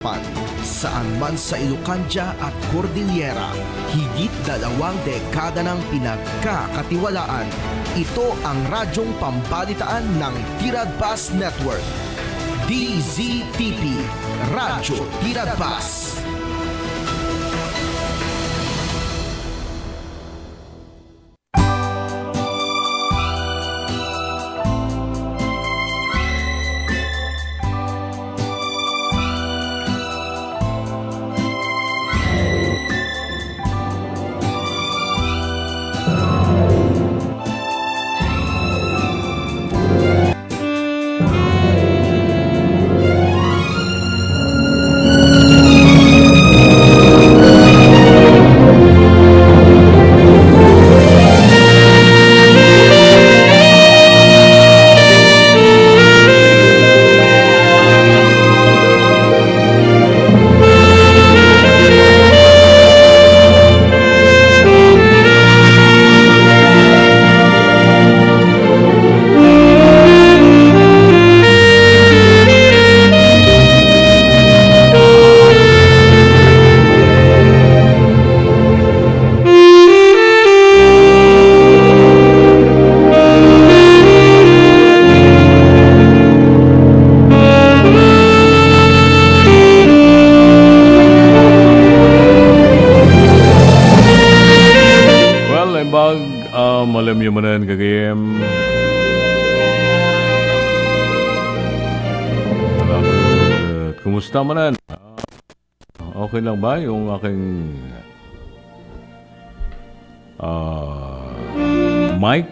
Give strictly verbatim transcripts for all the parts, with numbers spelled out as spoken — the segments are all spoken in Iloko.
Pan, saan man sa Ilocandia at Cordillera, higit dalawang dekada nang pinagkakatiwalaan. Ito ang radyong pambalitaan ng Tiradpas Network, D Z T P, Radyo Tiradpas. Well, naimbag, ah, malemyo manen, gagayem. Salamat. Kumusta manen? Ah, okay lang ba yung aking, ah, mic?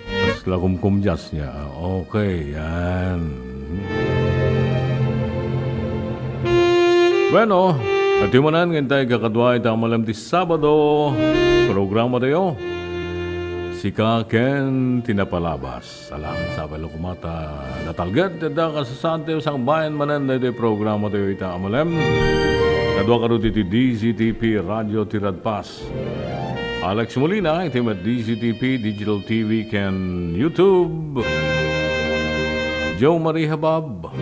Kasla kumkumdias niya. Ah, okay, yan. Bueno, iti manen nga intay kakadua ita a malem ti Sabado, programa tayo, Sika ken ti Napalabas. Salamat sa pay la koma ta natalged ti adda kasasaan tayo sangbayen manen daytoy programa tayo ita a malem. Kadua kano ti D Z T P Radio Tiradpas. Alex Molina, iti met D Z T P, Digital T V, ken YouTube. Joe Marie Habab.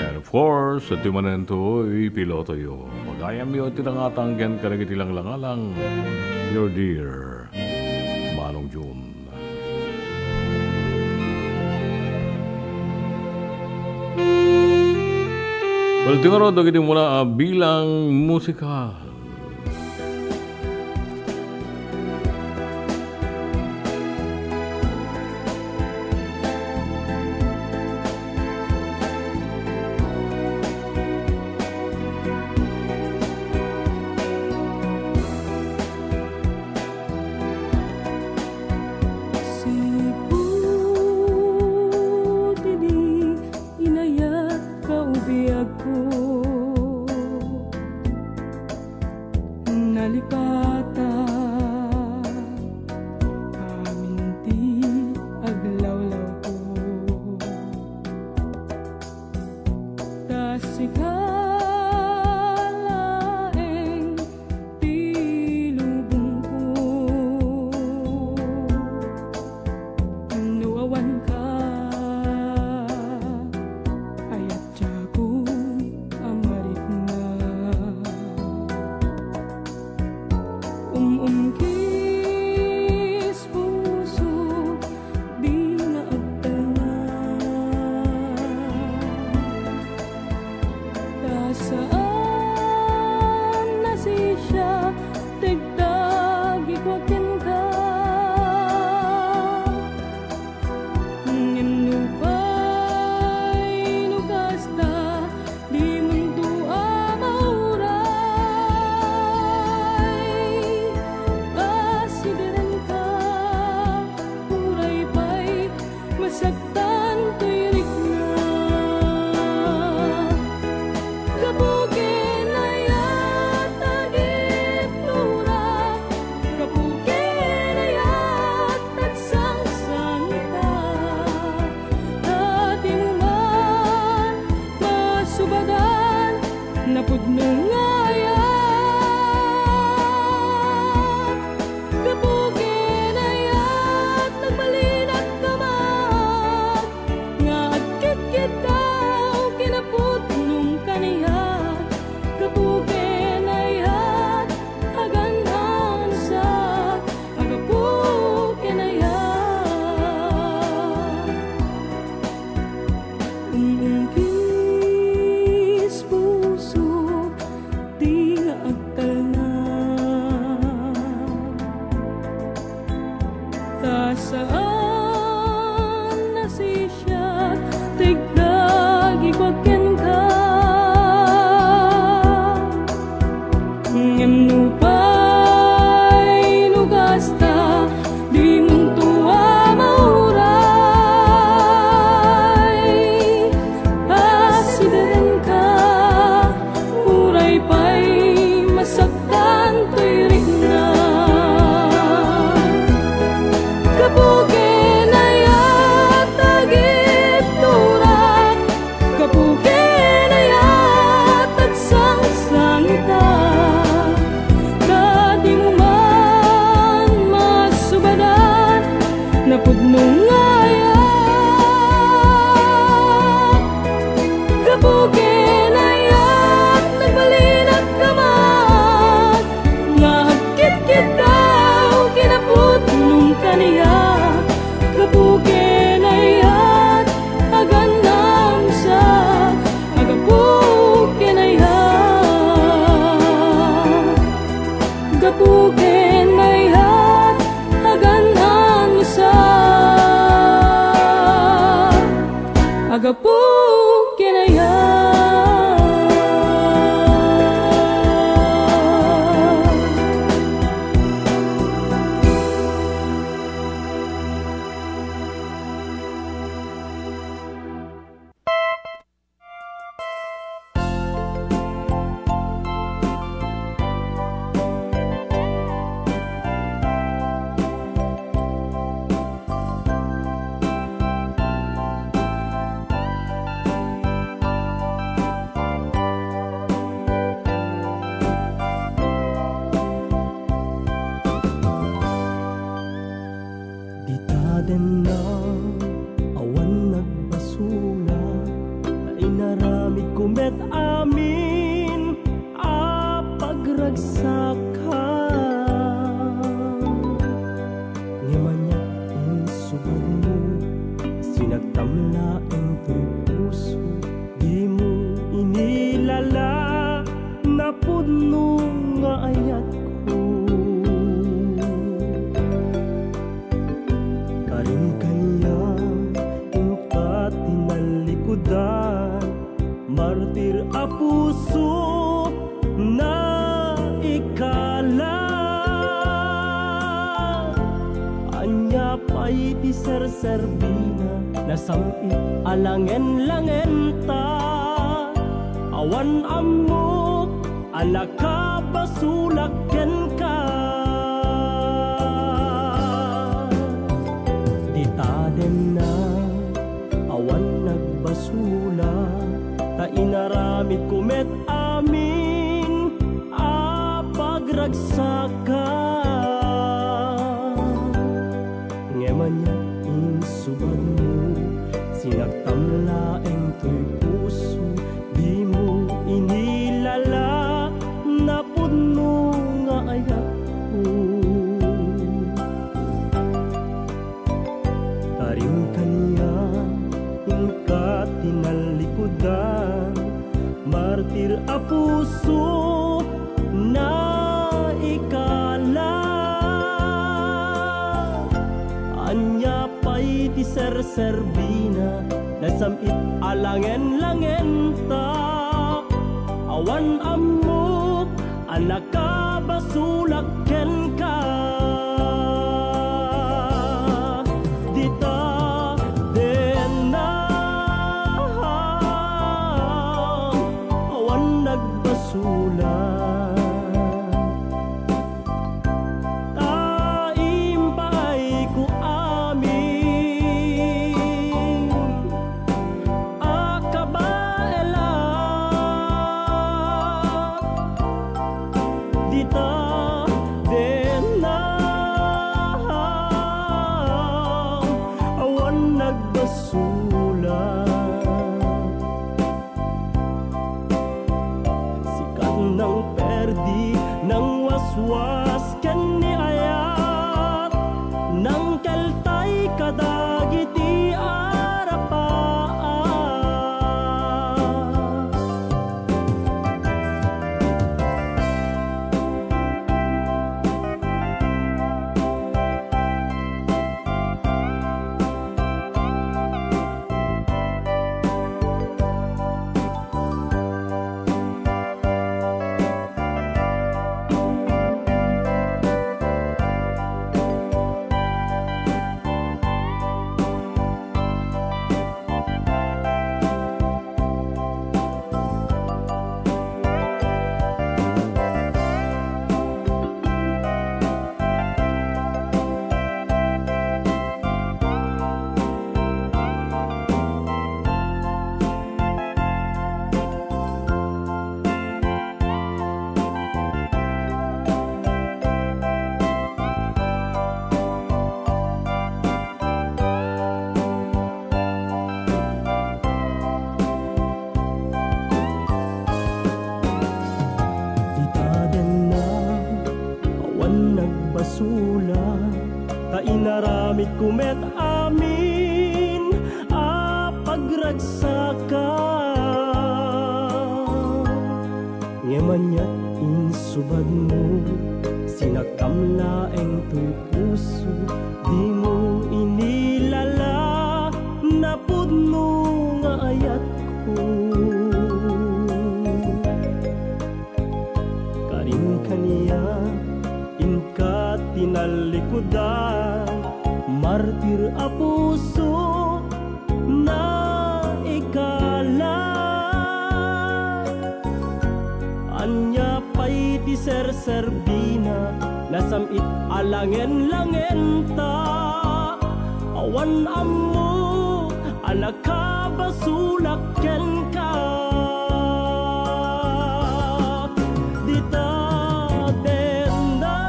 And of course, iti manen toy pilotoyo. Pagayamyo iti nangatang ken kadagiti langlangalang. Your dear Manong Jun. Well, iti ngarud, dagiti muna a bilang musikal. Sipud idi inayat ka, ubiagko, Ta saan a sisiak ti ignag ikuak kenka. Ngem nupay no kasta, dimonto a mauray. Asiderenka, uray pay masaktan toy rikna. Gapu ken ayat, agibturak. Gapu ken ayat, agsangsangitak. Ta dimo man masubadan napudno nga ayat. Gapu ken ayat, nagbalinak kaman nga agkitkitaw kinapudnong kaniak. Gapu ken ayat, agan-am sa. Gapu ken ayat. Gapu ken ayat, agan-am sa. Gapu ken ayat. Dita denna, awan nagbasolak, ta inaramidko met amin a pagragsakam. Ngem ania insubadmo, sinagtam laeng toy puso, dimo inilala napudno nga ayatko. Karim kaniak, inka tinallikudan, martir a puso naikala. Ania pay ti serserbina, nasam-it a langen-langenta. Awan ammok a nakabasolak kenka. Dita denna, awan nagbasolak, ta inaramidko met amin a pagragsakam. Ngem ania insubadmo, sinagtam laeng toy puso, dimo inilala napudno nga ayatko. Karim kaniak, inka tinallikudan, martir a puso naikala. Ania pay ti serserbina, nasam-it a langen-langenta. Awan ammok a nakabasolak kenka. Dita denna, awan nagbasolak. Ta impaayko amin a kabaelak. Dita denna, awan nagbasolak. Sikat nang perdi, nang waswas ken ni ayat, nang keltay kadagiti arapaat. Aramidko met amin a pagragsaka. Ngem aniat insubagmo, sinakam laeng toy puso, dimo inilala, napudno nga ayatko. Karin kaniak, inka tinallikudan, martir a puso, naikala. Ania pay ti serserbina, nasam-it a langen-langenta, awan ammo a nakabasolak kenka. Dita dennam,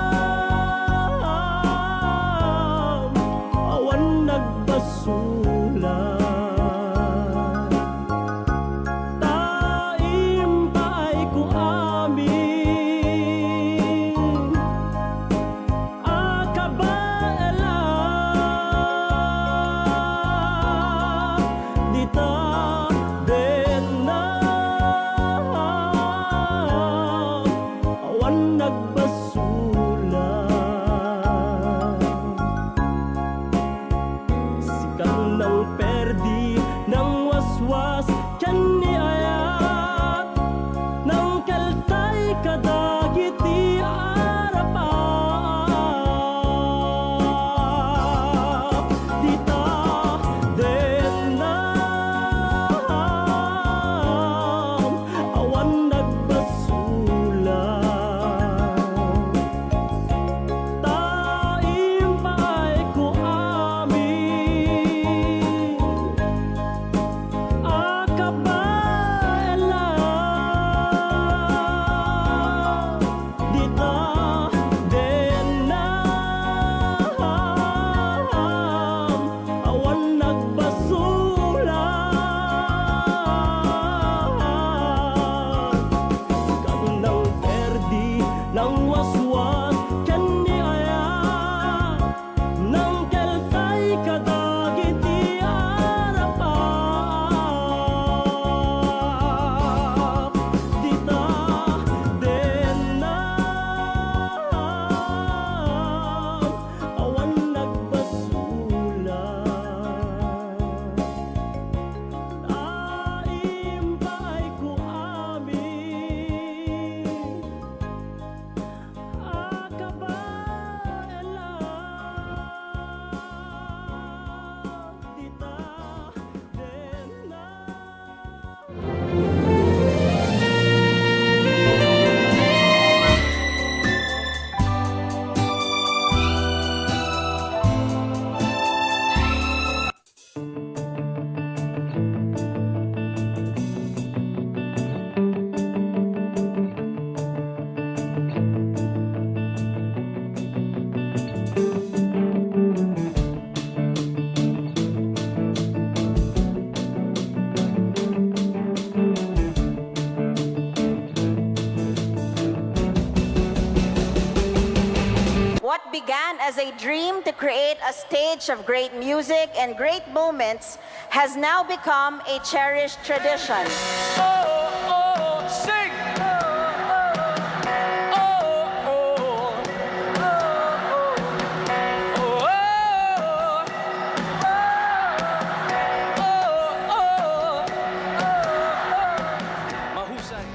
awan nagbasolak. Ta impaayko amin a kabaelan. Dita dennam, awan nagbasolak. Sika nang perdi, nang waswas, ken ni ayat, nang keltay kadagiti Arab. Dita dennam, awan nagbasolak. Ta impaayko amin a kabaelan. Dita dennam, awan nagbasolak. Sika nang perdi, nang waswas, ken ni ayat, nang keltay kadagiti Arab. Dita dennam, awan nagbasolak. Impaayko amin a kabaelan. Dita dennam. What began as a dream to create a stage of great music and great moments has now become a cherished tradition. Oh, oh, sing! Oh, oh, oh, oh, oh, oh, oh, oh, oh, oh. Mahusay.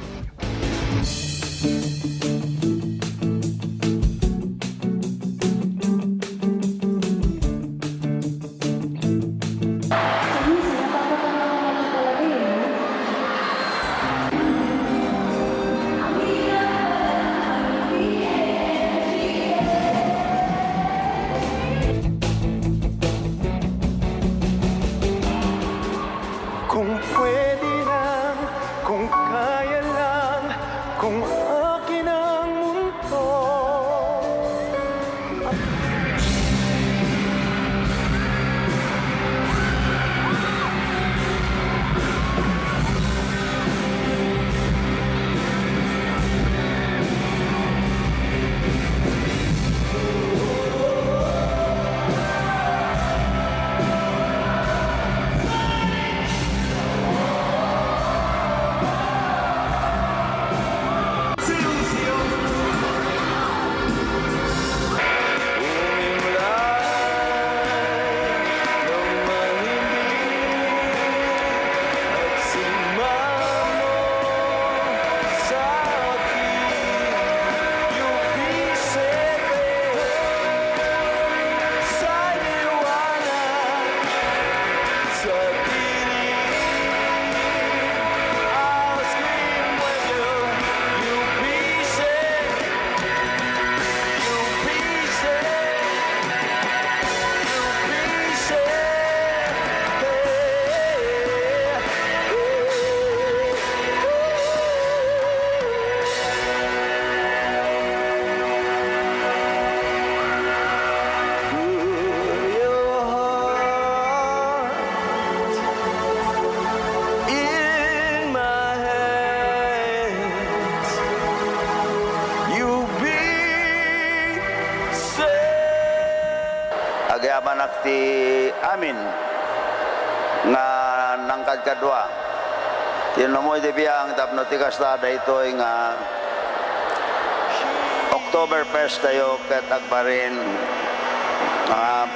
Manak ti amin nga nangkadkadua. Ti nammo iti biang tapno ti kasta daytoy nga Oktoberfest tayo ket agparin nga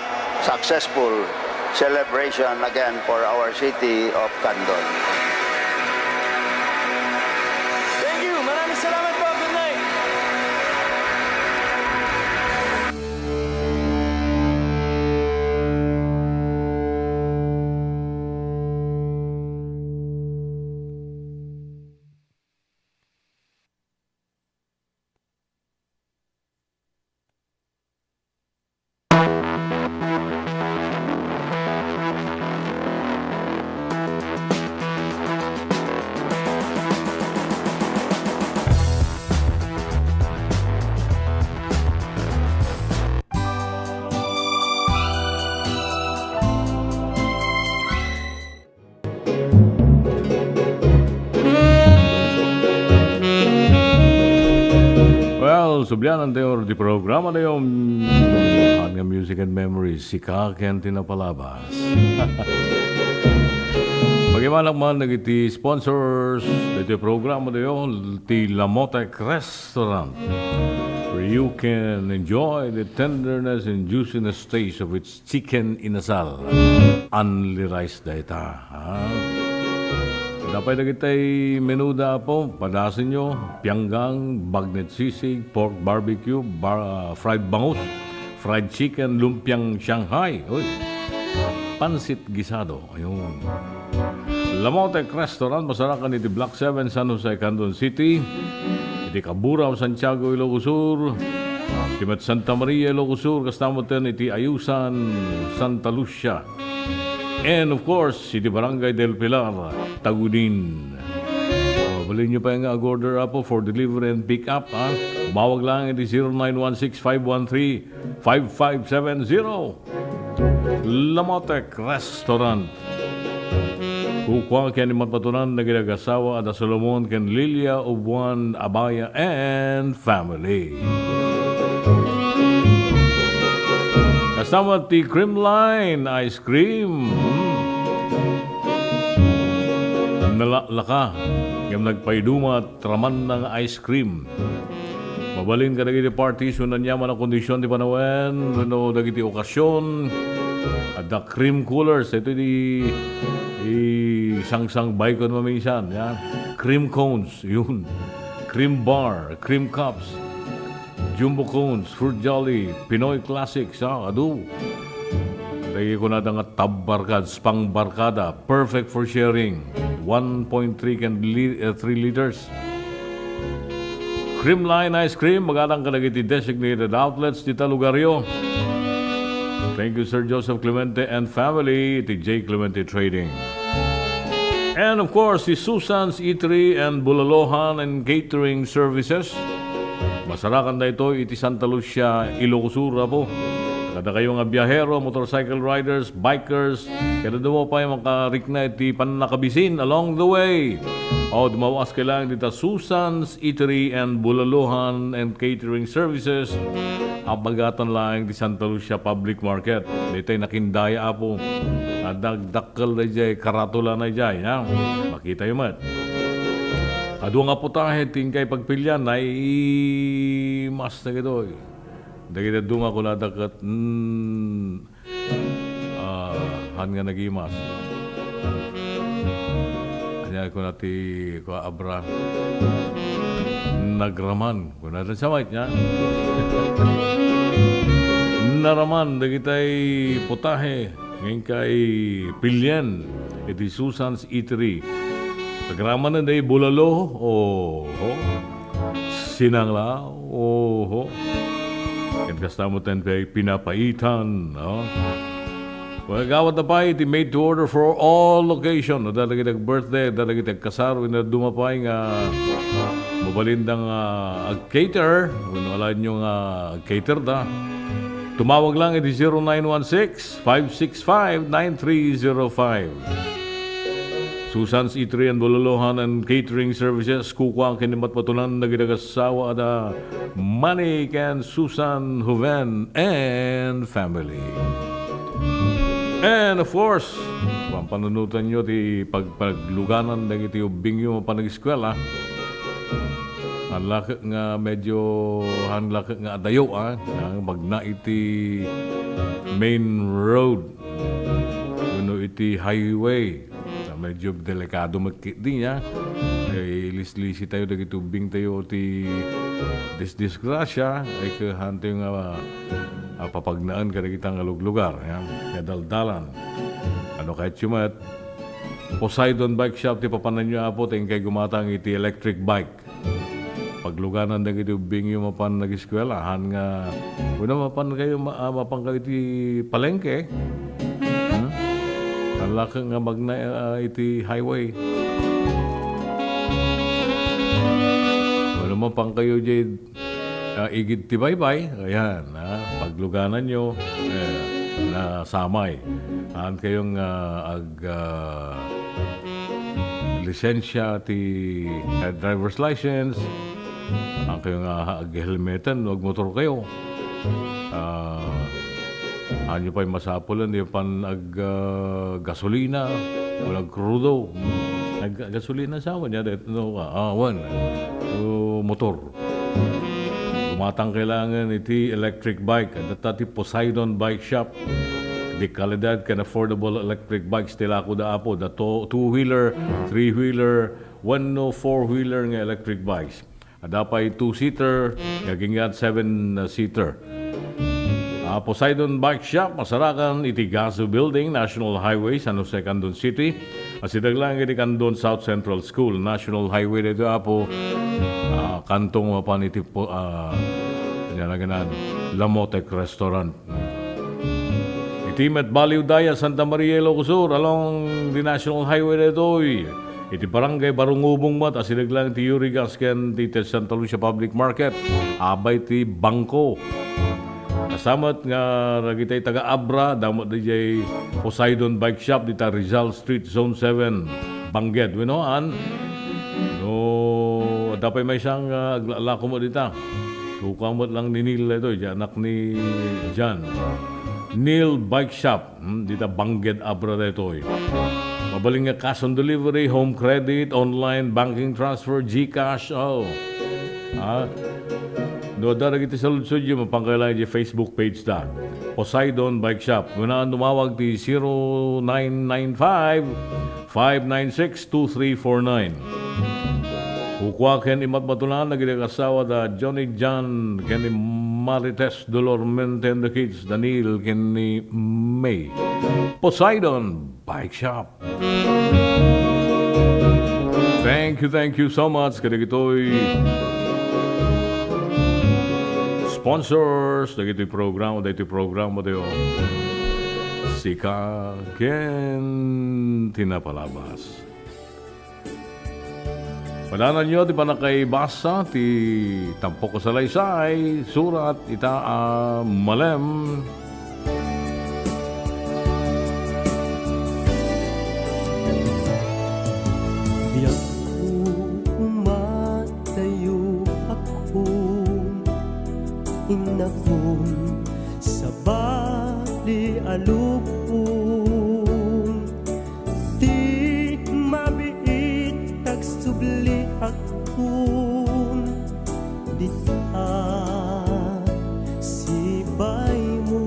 successful celebration again for our city of Candon. Thank you. Maraming salamat po. Good night. Well, sublianan tayo ti programa tayo. Haan nga Music and Memories, sika ken ti napalabas. Pagimanak man dagiti sponsors dagiti programa tayo, ti Lamote Restaurant, where you can enjoy the tenderness and juiciness taste of its chicken inasal. Only rice dayta, ha? Adda pay dagiti menuda, Apo, padasenyo, pianggang, bagnet sisig, pork barbecue, bar-, ah, fried bangus, fried chicken, lumpiang Shanghai, uy, pansit gisado, ayun. Lamote Restaurant, masarakan iti Block seven, San Jose, Candon City. Iti Cabura, Santiago, Ilocos Sur. Iti met Santa Maria, Ilocos Sur, kasta met iti Ayusan, Santa Lucia. And of course, iti Barangay del Pilar, Tagudin. Oh, mabalinyo pay nga ag-order, Apo, for delivery and pick up, ha? Tumawag lang iti zero nine one six five one three five five seven zero. Lamote Restaurant. Kukua ken ni matpatunan dagiti agassawa a da Solomon ken Lilia of Juan Abaya and family. Kasta met ti Creamline Ice Cream. Hmm. Nalaklaka ngem nagpaidumat ramanna nga ice cream. Mabalin kadagiti parties wenno aniaman a kondisyon ti panawen wenno dagiti okasion. Adda cream coolers, ito di, di sangsang baykon maminsan, ya. Cream cones, yun. Cream bar, cream cups, jumbo cones, fruit jelly, Pinoy classics, ha, adu. Dagiti kunada nga tabbarkad, spangbarkada, perfect for sharing. One point three ken li-, eh, three liters. Creamline Ice Cream, magatang kadagiti designated outlets dita lugaryo. Thank you, Sir Joseph Clemente and family, ti J Clemente Trading. And of course, si Susan's Eatery and Bulalohan and Catering Services. Masarakan daytoy iti Santa Lucia, Ilocos Sur, Apo. Kadakayo nga biahero, motorcycle riders, bikers, ken adda pay makarikna iti pannakabisin along the way. O, dumawas kay lang dita Susan's Eatery and Bulalohan and Catering Services. Abagatan laeng ti Santa Lucia Public Market. Daytoy nakindaya, Apo. Adda dakkel dayjay, karatula na dayjay, ha? Makitayo met. Adu nga putahe ti inkay pagpilian, naimas dagitoy. Dagiti adu nga kunada ket, mm, ah, han nga nagimas. Ania kuna ti kua, Abra? Nagraman. Kuna ti sa maitna? Naraman dagitay putahe nga inkay pilien iti Susan's Eatery. Agramanen day bulalo, oho. Sinangla, oho. Ket kasta met ti pinapaitan, no? Well, agawat na pay iti made to order for all occasion. Adda dagiti ag-birthday, adda dagiti agkasar, wenno adu pay nga mabalin da nga ag-cater, wenno alaenyo nga ag-cater da. Tumawag lang iti zero nine one six, five six five, nine three zero five. Susan's Eatery and Bulalohan and Catering Services, kukua ken ni matpatunan dagiti agassawa a da Manik and Susan Juven and family. And of course, pampanunotanyo ti pagpagluganan dagiti ubbingyo mapan nag-eskuela. Hanlak nga medyo, hanlak nga adayo, ah, nga magna iti main road wenno iti highway. Ah, medyo delikado met ketdi nia. Eh, ilislisi tayo dagiti ubbing tayo ti disdisgrasya, ay kahantayo nga, ah, papagnaen kadagita nga luglugar, ya, nga daldalan. Ano kayatyo met? Poseidon Bike Shop ti papananyo, Apo, ta inkay gumatang iti electric bike. Pagluganan dagiti ubbingyo mapan nag-eskuela, han nga, wenno mapan kayo, ma-, ah, mapan kayo iti palengke. Hmm? Hanlak nga magna, ah, iti highway. Wenno mapan kayo diay, ah, igid ti baybay. Ayan, ah, paglugananyo, eh, nasamay. Haan kayong, ah, ag, ah, lisensya ti, eh, driver's license. Haan kayo nga ag-helmeten no agmotor kayo. Ah, haanyo pay masapulen, di pan ag, ah, gasolina, wala agkrudo. Ag-, gasolina sa awan, ya, no, ah, awan. O, motor. Gumatang kailangan iti electric bike. Adda ti Poseidon Bike Shop. Di kalidad ken affordable electric bikes ti lako da Apo. Da to-, two-wheeler, three-wheeler, wenno four-wheeler nga electric bikes. Adda pay two-seater, nga agingga seven-seater. Ah, Poseidon Bike Shop, masarakan iti Gaso Building, National Highway, San Jose, Candon City. Asideg lang iti Candon South Central School, National Highway daytoy, Apo. Ah, kantong mapan iti po, ah, kanya na ganan, Lamotec Restaurant. Iti met baliw daya Santa Maria, Ilocos Sur, along the National Highway daytoy. Iti Barangay Barungubong met, asideg lang ti Urigas ken ti, ti Santa Lucia Public Market. Abay ti bangko. Kasamet nga dagiti taga Abra, damot dijay Poseidon Bike Shop, dita Rizal Street, Zone seven, Bangged. Wenno, an? No, adda pay maysa nga aglako met dita. Kukua met lang ni Neil daytoy, di anak ni John. Neil Bike Shop, hmm, dita Bangged, Abra daytoy. Mabalin nga cash on delivery, home credit, online banking transfer, GCash, oh. Ha? No, adda dagiti saludsodyo, mapan kayo lang iti Facebook page ta. Poseidon Bike Shop. Wenno tumawag ti zero nine nine five, five nine six, two three four nine. Kukua ken imatmatunan dagiti asawa da Johnny John ken ni Marites Dolor Mente and the kids, Daniel ken ni May. Poseidon Bike Shop. Thank you, thank you so much kadagitoy sponsors dagitoy programa, dagitoy programa tayo. Sika ken ti napalabas. Padananyo ti pannakaibasa ti tampok a salaysay, surat ita a malem. Biag ko umadayo ako, innakon, sabali a lubong. Ti mabiit agsubli akkon dita sibaymo.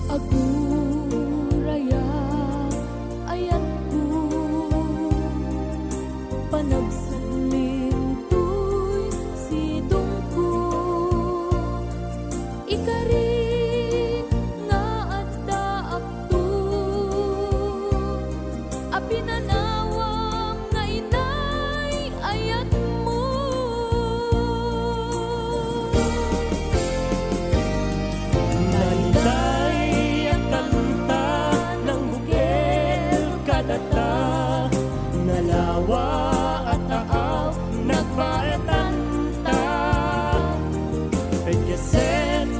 Aguraya, ayatko, panagsublim toy sidongko. Ikari nga addaakto a pinanawam nga inay ayatmo. Nainay a kanta nang bukel kadata, nalawa a taaw nagbaetanta. Pegyasen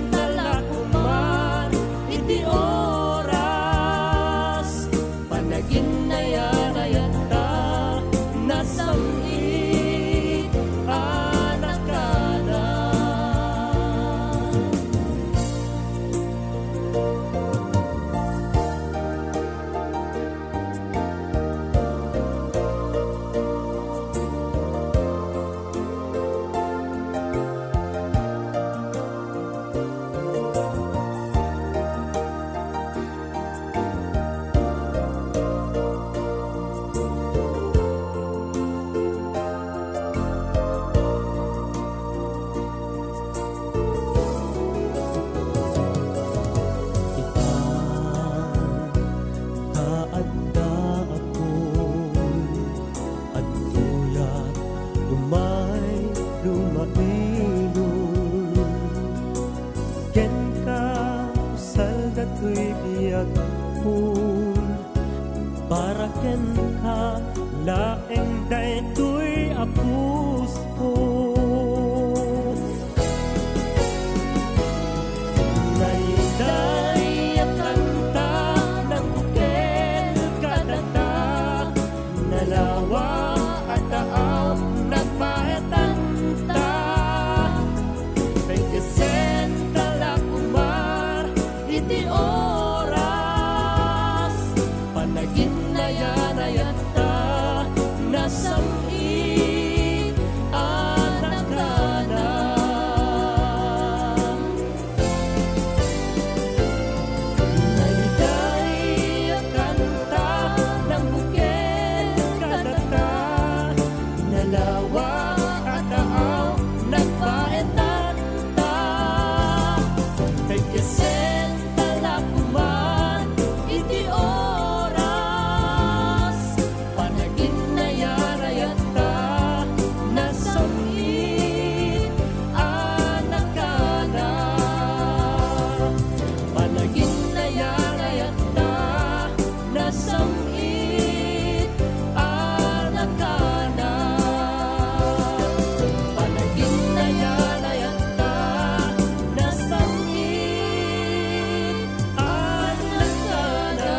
Kenka laeng daytoy a puso. Naiday a kanta, nangbukel kadata, nalawa a taam, nagpaetanta. Pengkesenta la koma iti oras, panaginnayanayanta, nasam-it a nagana. Naiday a kanta, nangbukel kadata, nalawa a taam, nagpaetanta. Pengkesenta la koma iti oras, panaginnayanayanta, nasam-it a nagana. Panaginnayanayanta, nasam-it a nagana. Panaginnayanayanta, nasam-it a nagana.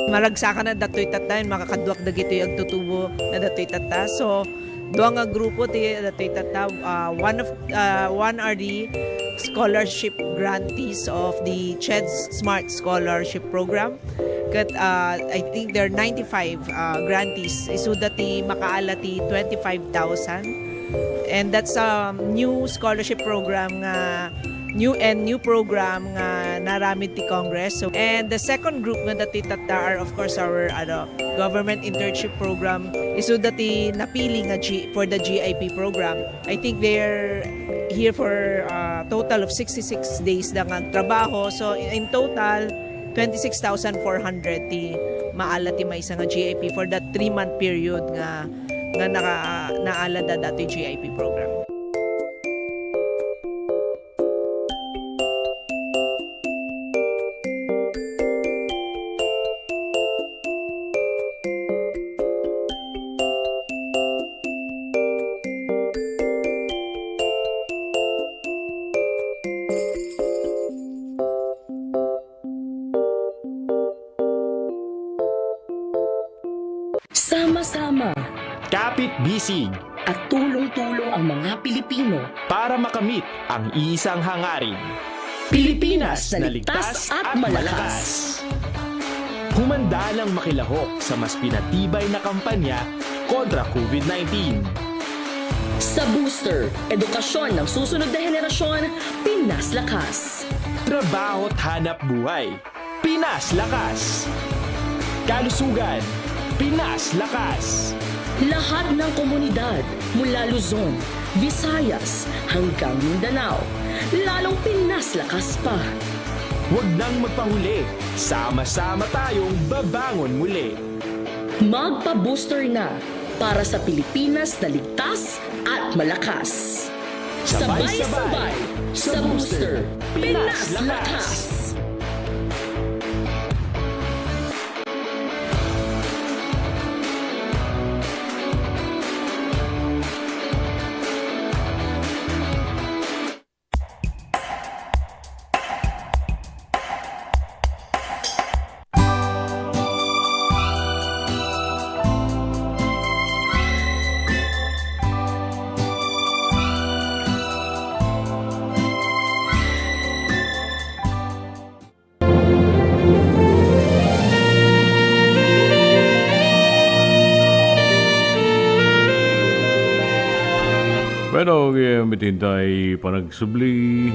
Maragsakan a datoy tatta, makakaduak dagitoy agtutubo na datoy tatta. So, dua nga grupo ti datoy tatta. Ah, one of, ah, one are the scholarship grantees of the CHED Smart Scholarship Program. Ket, ah, I think there are ninety-five, ah, grantees. Isuda ti makaala ti twenty-five thousand. And that's a new scholarship program nga, new and new program nga naaramid ti Congress. So, and the second group nga datoy tatta are, of course, our, ano, government internship program. Isuda ti napili nga G-, for the G I P program. I think they're here for, uh, total of sixty-six days da nga agtrabaho. So, in, in total, twenty-six thousand four hundred ti maala ti maysa nga G I P for that three-month period nga, nga naka-, naala da datoy G I P program. Sama-sama. Kapit-bisig. At tulong-tulong ang mga Pilipino. Para makamit ang isang hangarin. Pilipinas na ligtas at malakas. Humanda nang makilahok sa mas pinatibay na kampanya kontra COVID nineteen. Sa Booster, edukasyon ng susunod na henerasyon, Pinas Lakas. Trabaho't hanap buhay, Pinas Lakas. Kalusugan, Pinas Lakas. Lahat ng komunidad, mula Luzon, Visayas, hanggang Mindanao, lalong Pinas Lakas pa. Huwag nang magpahuli, sama-sama tayong babangon muli. Magpa-booster na para sa Pilipinas na ligtas at malakas. Sabay-sabay sa Booster, Pinas Lakas. Intay panagsubli,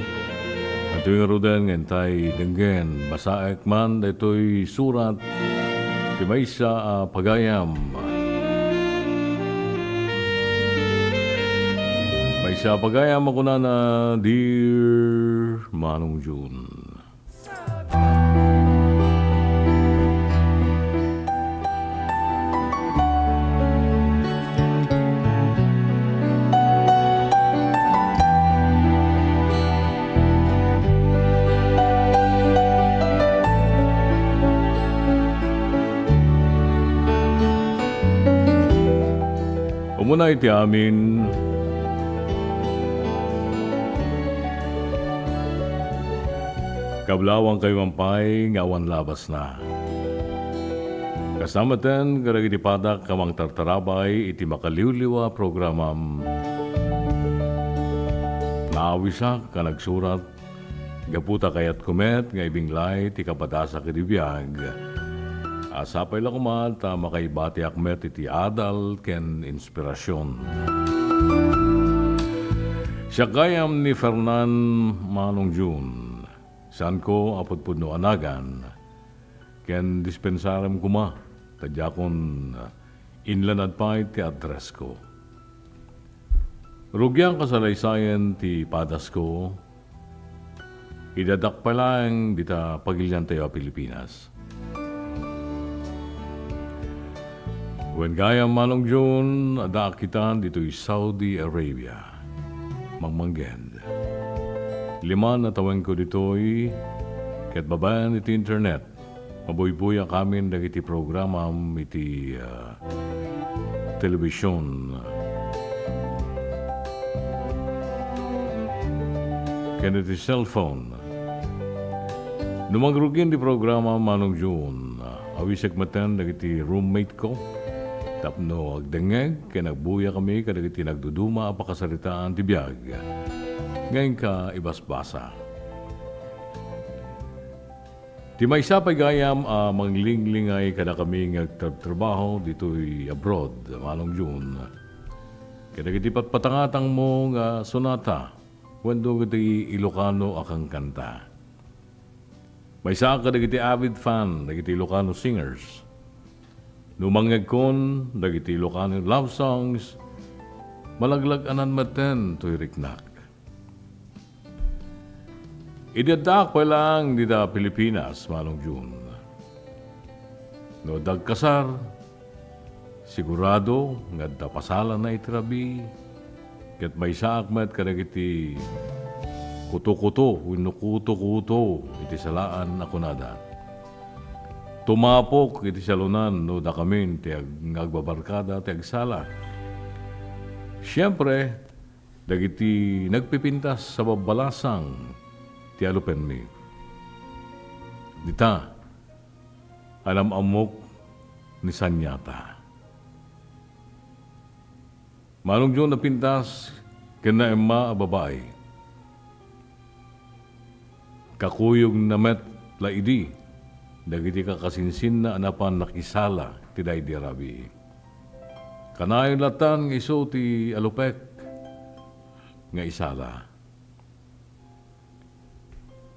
adtoy ngaruden nga intay denggen. Basaek man daytoy surat ti maysa a pagayam. Maysa a pagayam a kunana, Dear Manong Jun. Umuna iti amin, kablawangkayo man pay nga awan labasna. Kasta metten kadagiti padak a mangtartarabay iti makaliwliwa a programam. Naawisak a nagsurat gapu ta kayatko met nga ibinglay ti kapadasak iti biag. A sapay la koma ta makaibatiak met iti adal ken inspirasion. Siak gayam ni Fernan, Manong Jun. Saanko a pudpudno a nagan, ken dispensarem koma ta diakon inlanad pay ti addressko. Rugian kasalaysayem ti padasko, idi addak pay laeng dita pagiliantayo a Pilipinas. Wen gayam, Manong Jun, addaak ita ditoy Saudi Arabia. Mangmangged. Lima a tawenko ditoy, ket babaen iti internet, mabuybuyak amin dagiti programam iti, ah, television ken iti cellphone. No mangrugin ti programa, Manong Jun, awisek metten dagiti roommate ko tapno agdengngeg ken agbuyakami kadagiti nagduduma a pakasaritaan ti biag nga inka ibasbasa. Ti maysa pay gayam a manglinglingay kadakami nga agtrabtrabaho ditoy abroad, Manong Jun, kadagiti patpatangatangmo nga sonata wenno dagiti Ilocano a kankanta. Maysaak kadagiti avid fan dagiti Ilocano singers. No mangngegkon dagiti Ilocano love songs, malaglag-anan metten toy riknak. Idi addaak pay laeng dita Pilipinas, Manong Jun, no adda agkasar, sigurado nga adda pasalana iti rabii, ket maysaak met kadagiti kutokuto wenno kutokuto iti salaan a kunada. Tumapok iti salonan no dakamin ti ag-, nga agbabarkada ti agsala. Siempre, dagiti nagpipintas a babbalasang ti alupenmi. Dita, anam-ammok ni Sanyata. Manong Jun a pintas ken naemma a babai. Kakuyogna met la idi dagiti kakasinsinna a napan nakisala ti daydi a rabii. Kanayon latan nga isu ti alupek nga isala.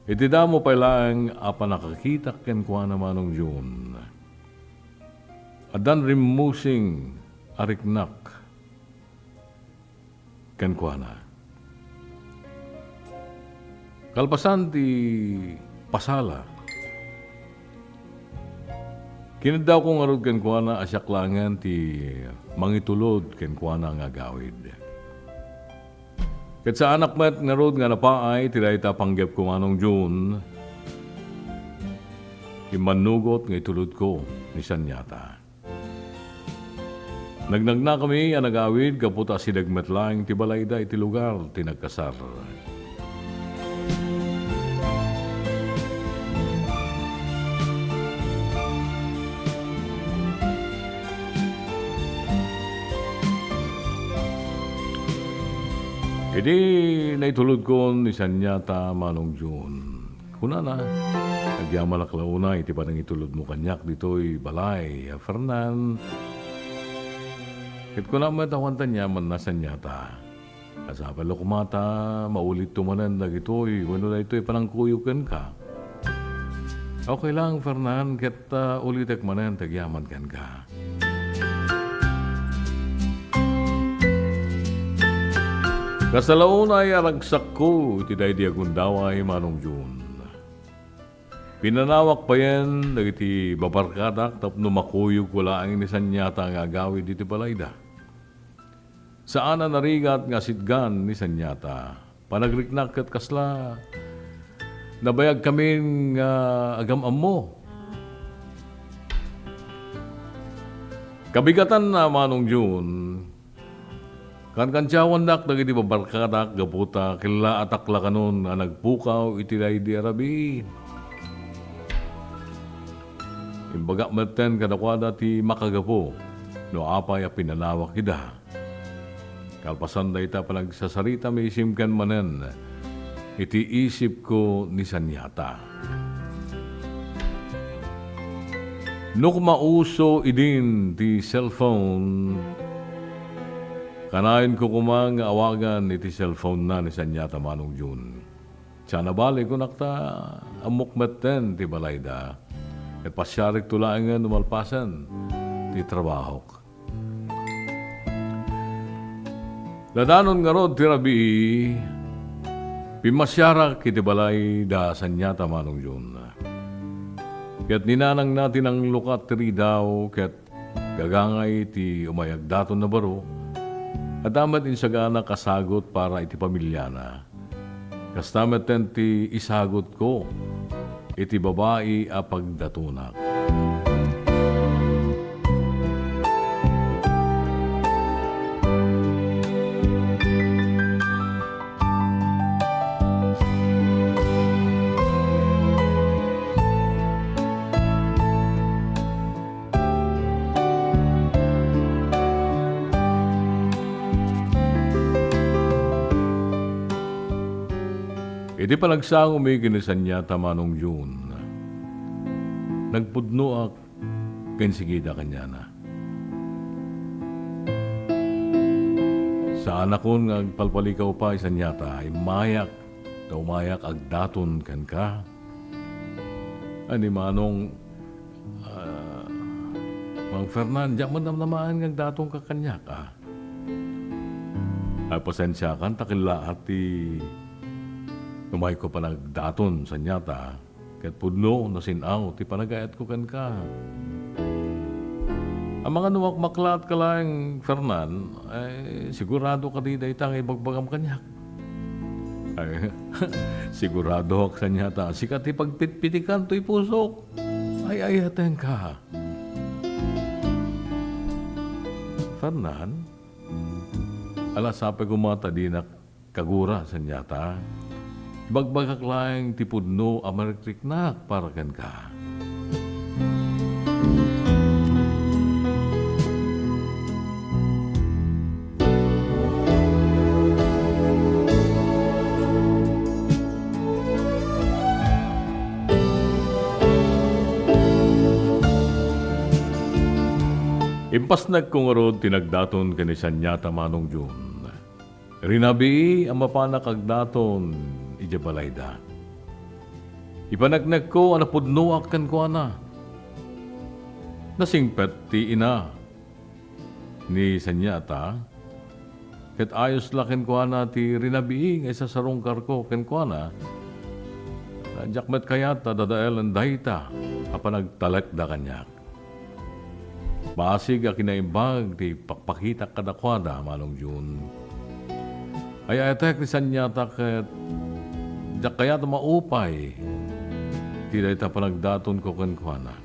Iti damo pay laeng a pannakakitak kenkuana, Manong Jun, addan rimmusing a riknak kenkuana. Kalpasan ti pasala, kinaddawko ngarud kenkuana a siak laengen ti mangitulod kenkuana nga agawid. Ket saanak met ngarud nga napaay ti dayta a panggepko, Manong Jun. Immannugot nga itulodko ni Sanyata. Nagnagnakami a nagawid gapu ta asideg met laeng ti balayda iti lugar ti nagkasar. Idi naitulodkon ni Sanyata, Manong Jun, kunana, agyamanak la unay iti panangitulodmo kaniak ditoy balay, a Fernan. Ket kuna met, awan ta aniamanna, Sanyata. Nasapullo koma ta maulitto manen dagitoy wenno daytoy panangkuyog kenka. Okay lang, Fernan, ket, ah, ulitek manen ti agyaman kenka. Kasla unay a ragsakko iti daydi a gundaway, Manong Jun. Pinanawak payen dagiti babarkadak tapno makuyogko laeng ni Sanyata nga agawid iti balayda. Saan a narigat nga asitgan ni Sanyata. Panagriknak ket kasla nabayagkamin nga agam-ammo. Kabigatanna, Manong Jun, kankantiawandak dagiti babarkadak gapu ta killaatak la kanon a nagpukaw iti daydi a rabii. Imbagak metten kadakuada ti makagapu no apay a pinanawak ida. Kalpasan dayta panagsasarita, maisimken manen iti isipko ni Sanyata. No koma uso idin ti cellphone, kanayonko koma nga awagan iti cellphone-na ni Sanyata, Manong Jun. Saan a bale, kunak, ta ammok metten ti balayda. Ket pasiarikto laengen no malpasen ti trabahok. Nadanon ngarud ti rabii, pimmasiarak iti balay da Sanyata, Manong Jun. Ket ni nanangna ti nanglukat ti ridaw ket gagangay ti umay agdatonna baro. Adda met insagana kasagut para iti pamiliana. Kasta metten ti isagutko iti babai a pagdatonak. Iti panagsangomi ken ni Sanyata, Manong Jun, nagpudnoak ken sigida kaniana. Saanakon nga agpalpalikaw pay, Sanyata, immayak ta umayak agdaton kenka. Ay ni Manong, ah, Mang Fernan, diak man namnamaen nga agdatonka kaniak, a. Ay, pasensiakan ta kellaat ti umayko panagdaton, Sanyata, ket pudno, nasin-aw ti panagayatko kenka. Amangan no makmaklaat ka laeng, Fernan, ay, sigurado kadi dayta nga ibagbagam kaniak. Ay, siguradoak, Sanyata, sika ti pagpitpitikan toy pusok. Ay-ayatenka. Fernan, ala sapay koma ta dinak kagura, Sanyata. Ibagbagak laeng ti pudno a marikriknak para kenka. Impasnekko ngarud ti nagdaton ken ni Sanyata, Manong Jun. Rinabii a mapanak agdaton idiay balayda. Ipaneknekko a napudnoak kenkuana. Nasingpet ti ina ni Sanyata, ket ayos la kenkuana ti rinabii nga isasarungkarko kenkuana. Diak met kayat a dadaelen dayta a panagtalekda kaniak. Basig a kinaimbag ti pakpakitak kadakuada, Manong Jun. Ay-ayatek ni Sanyata ket diak kayat a maupay ti dayta panagdatonko kenkuana.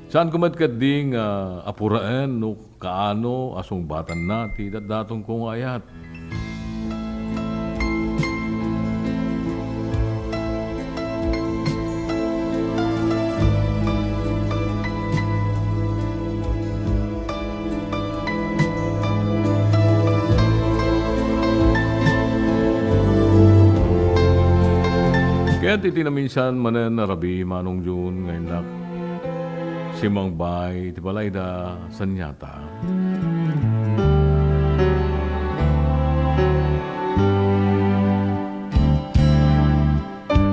Saanko met ketdi nga apuraen no kaano a sungbatanna ti datdatonko nga ayat. Ket iti naminsan manen a rabii, Manong Jun, nga innak simmangbaay iti balayda, Sanyata.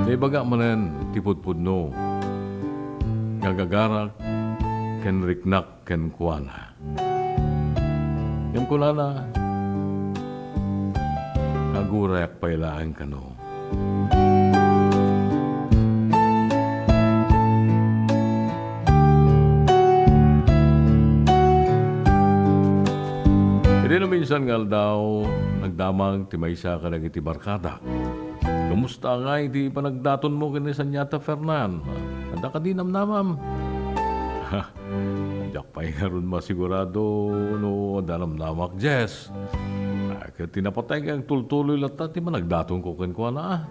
Naibaga manen ti pudpudno nga agagarak ken riknak kenkuana. Ngem kunana, agurayak pay laeng kano. Idi naminsan nga aldaw, nagdamag ti maysa kadagiti barkada. Kumusta ngay ti panagdatonmo ken ni Sanyata, Fernan? Adda kadi namnamam? Diak pay ngarud masigurado no adda namnamak, Jess. Ah, ket ti napatay nga agtultuloy latta ti panagdatonko kenkuana, ah.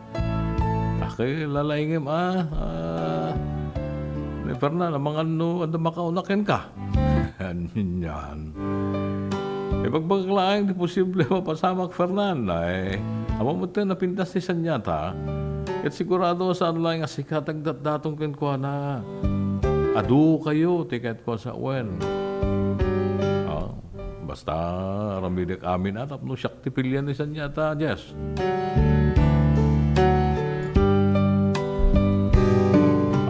Ket lalaingem, ah, ah, ni Fernan, amangan no adda makauna kenka. Anian. Ibagbagak laeng ti posible mapasamak, Fernan. Ay, ammom met ti napintas ti Sanyata. Ket sigurado a saan laeng a sika ti agdatdaton kenkuana. Adu kayo ti kayatko a sawen. Ah, basta aramidek amin a tapno siak ti pilian ni Sanyata, Jess.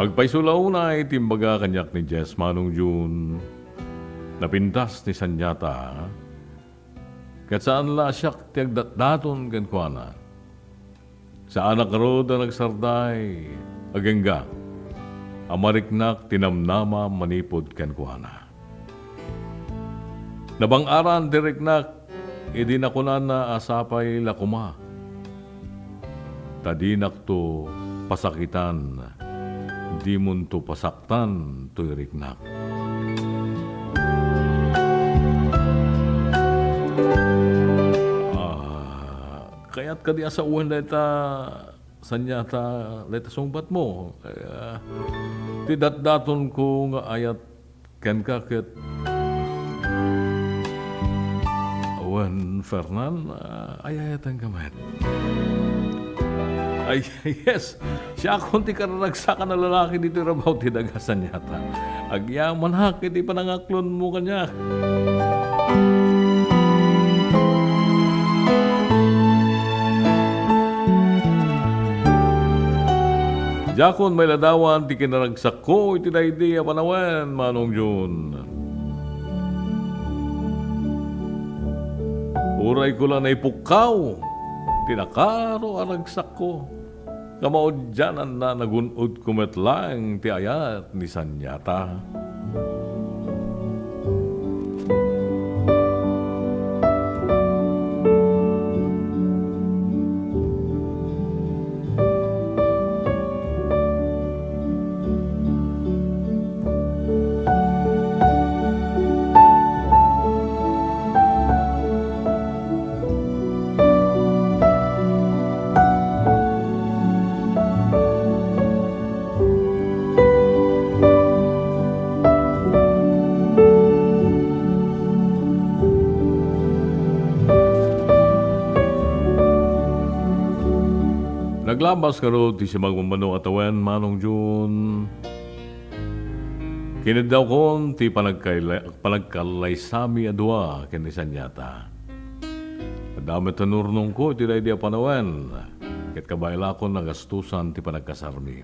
Agpayso la unay ti imbaga kaniak ni Jess, Manong Jun. Napintas ni Sanyata, ket saan la a siak ti agdatdaton kenkuana. Saanak ngarud a nagsarday, agingga a mariknak ti namnama manipud kenkuana. Nabang-aran ti riknak idi nakunana a sapay la koma ta dinakto pasakitan, dimonto pasaktan toy riknak. Ah, kayat kadi a sawen dayta Sanyata, dayta sungbatmo, eh, ti datdatonko nga ayat kenka ket, wen, Fernan, ah, ay-ayatenka met. Ay, yes, siakon ti kararagsakan a lalaki ditoy rabaw ti daga, Sanyata. Agyamanak iti panangaklonmo kaniak. Diakon mailadawan ti kinaragsakko iti daydi a panawen, Manong Jun. Urayko la naipukkaw ti nakaro a ragsakko. Kamaudiananna, nagun-odko met laeng ti ayat ni Sanyata. Naglabas ngarud ti simagmamano a tawen, Manong Jun. Kiniddawkon ti panagkayla-, panagkallaysami a dua ken ni Sanyata. Adda met ti nurnongko iti daydi a panawen, ket kabaelakon a gastusan ti panagkasarmi.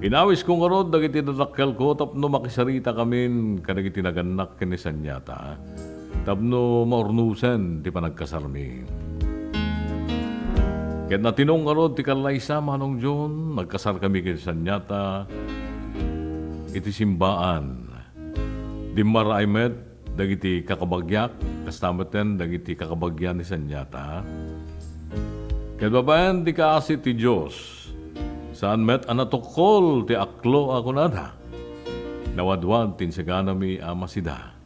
Inawisko ngarud dagiti dadakkelko tapno makisarita kamin kadagiti nagannak ken ni Sanyata. Tapno maurnosen ti panagkasarmi. Ket natinong ngarud ti kallaysa, Manong John, nagkasarkami ken Sanyata iti simbaan. Dimmaraay met dagiti kakabagiak, kasta metten dagiti kakabagian ni Sanyata. Ket babaen ti kaasi ti Dios, saan met a natukkol ti aklo a kunada. Nawadwad ti insaganami a masida.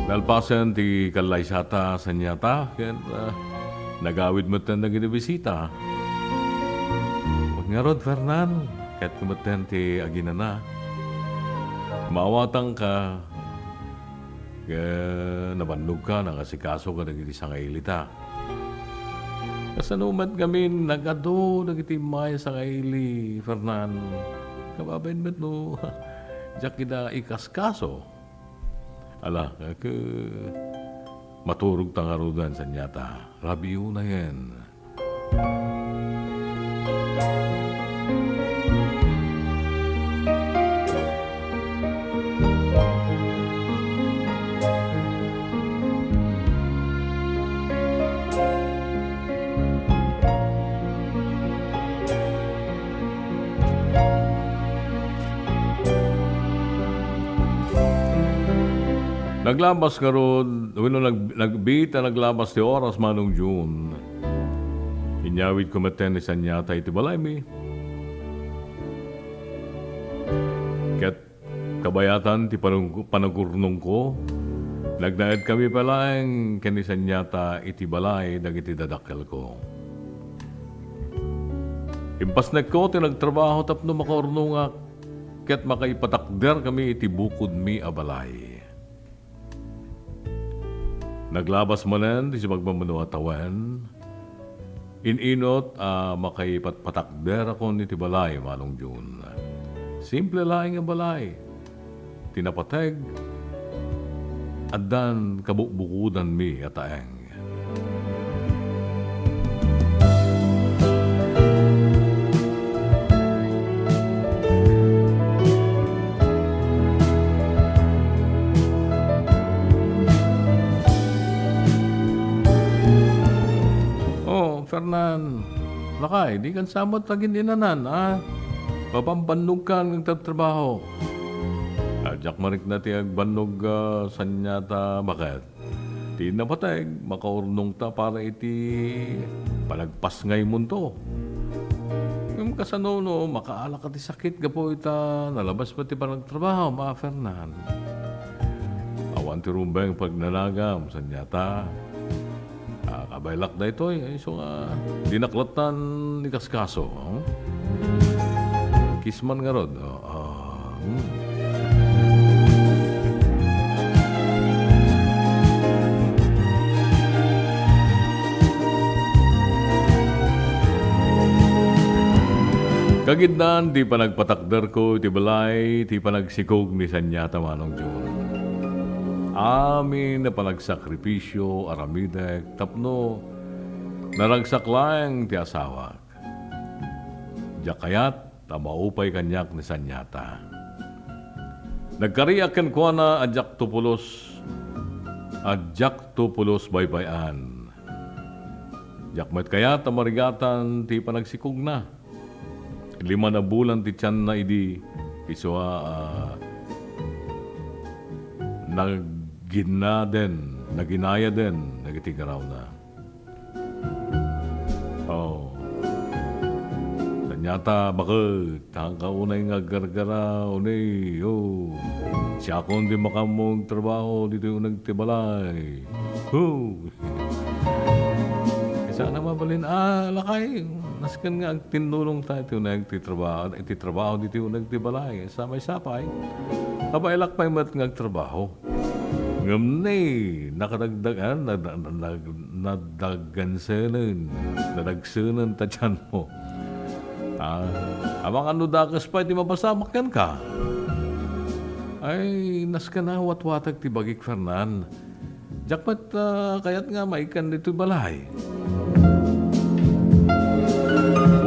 Nalpasen ti kallaysata, Sanyata, ket, ah, nagawid metten dagiti bisita. Ngarud, Fernan, ket metten ti aginana. Maawatangka, ket nabannogka, nangasikaso kadagiti sangailita. Kasano met ngamin nagadu dagiti immay a sangaili, Fernan? Kababain met no diak ida ikaskaso. Ala, ket maturogta ngaruden, Sanyata. Rabii unayen. Naglabas ngarud, wenno nag-, nagbiit a naglabas ti oras, Manong Jun. Inyawidko metten ni Sanyata iti balaymi. Ket kabayatan ti panung-, panagurnongko, nagnaedkami pay laeng ken ni Sanyata iti balay dagiti dadakkelko. Impasnekko ti nagtrabaho tapno makaurnongak ket makaipatakderkami iti bukodmi a balay. Naglabas manen ti sumagmamano a tawen. In-inut a makaipatpatakderakon iti balay, Manong Jun. Simple laeng a balay. Ti napateg, addan kabubukodanmi a taeng. Oh, Fernan, lakay, dikan sa met agin-inanan, a? Pabambannogkan nga agtartrabaho. A, diak marikna ti agbannog, a, Sanyata, baket? Ti napateg, makaurnongta para iti panagpasngaymonto. Ngem kasano no makaalaka ti sakit gapu ita nalabas met ti panagtrabaho, a Fernan? Awan ti rumbeng pagnanagam, Sanyata. A, kabaelak daytoy, ay, isu nga dinak latta ikaskaso, oh? Kisman ngarud, oh, ah, hmm. Kagiddan ti panagpatakderko iti balay, ti panagsikog ni Sanyata, Manong Jun. Amin a panagsakripisio, aramidek tapno naragsak laeng ti asawak. Diak kayat a maupay kaniak ni Sanyata. Nagkariak kenkuana a diakto pulos, a diakto pulos baybay-an. Diak met kayat a marigatan ti panagsikogna. Lima a bulan ti tianna idi, isu a, a, naginaden, naginayaden dagiti garawna. Oh. Sanyata, baket, haanka unay nga aggargara, unay, oh. Siakon ti makaammo nga agtrabaho ditoy uneg ti balay. Oh. Ay, saan a mabalin, a, lakay, nasken nga agtinnulongta iti uneg ti trabaho, iti trabaho ditoy uneg ti balay. Sa maysapay, kabaelak pay met nga agtrabaho. Ngem ni, nakadagdag-, a, nag-, nag-, nag-, nadaggansenen, nadagsenenta ti tianmo. A, amangan no dakes pay ti mapasamak kenka. Ay, nasken a watwatag ti bagik, Fernan. Diak met, a, kayat nga maikkan ditoy balay.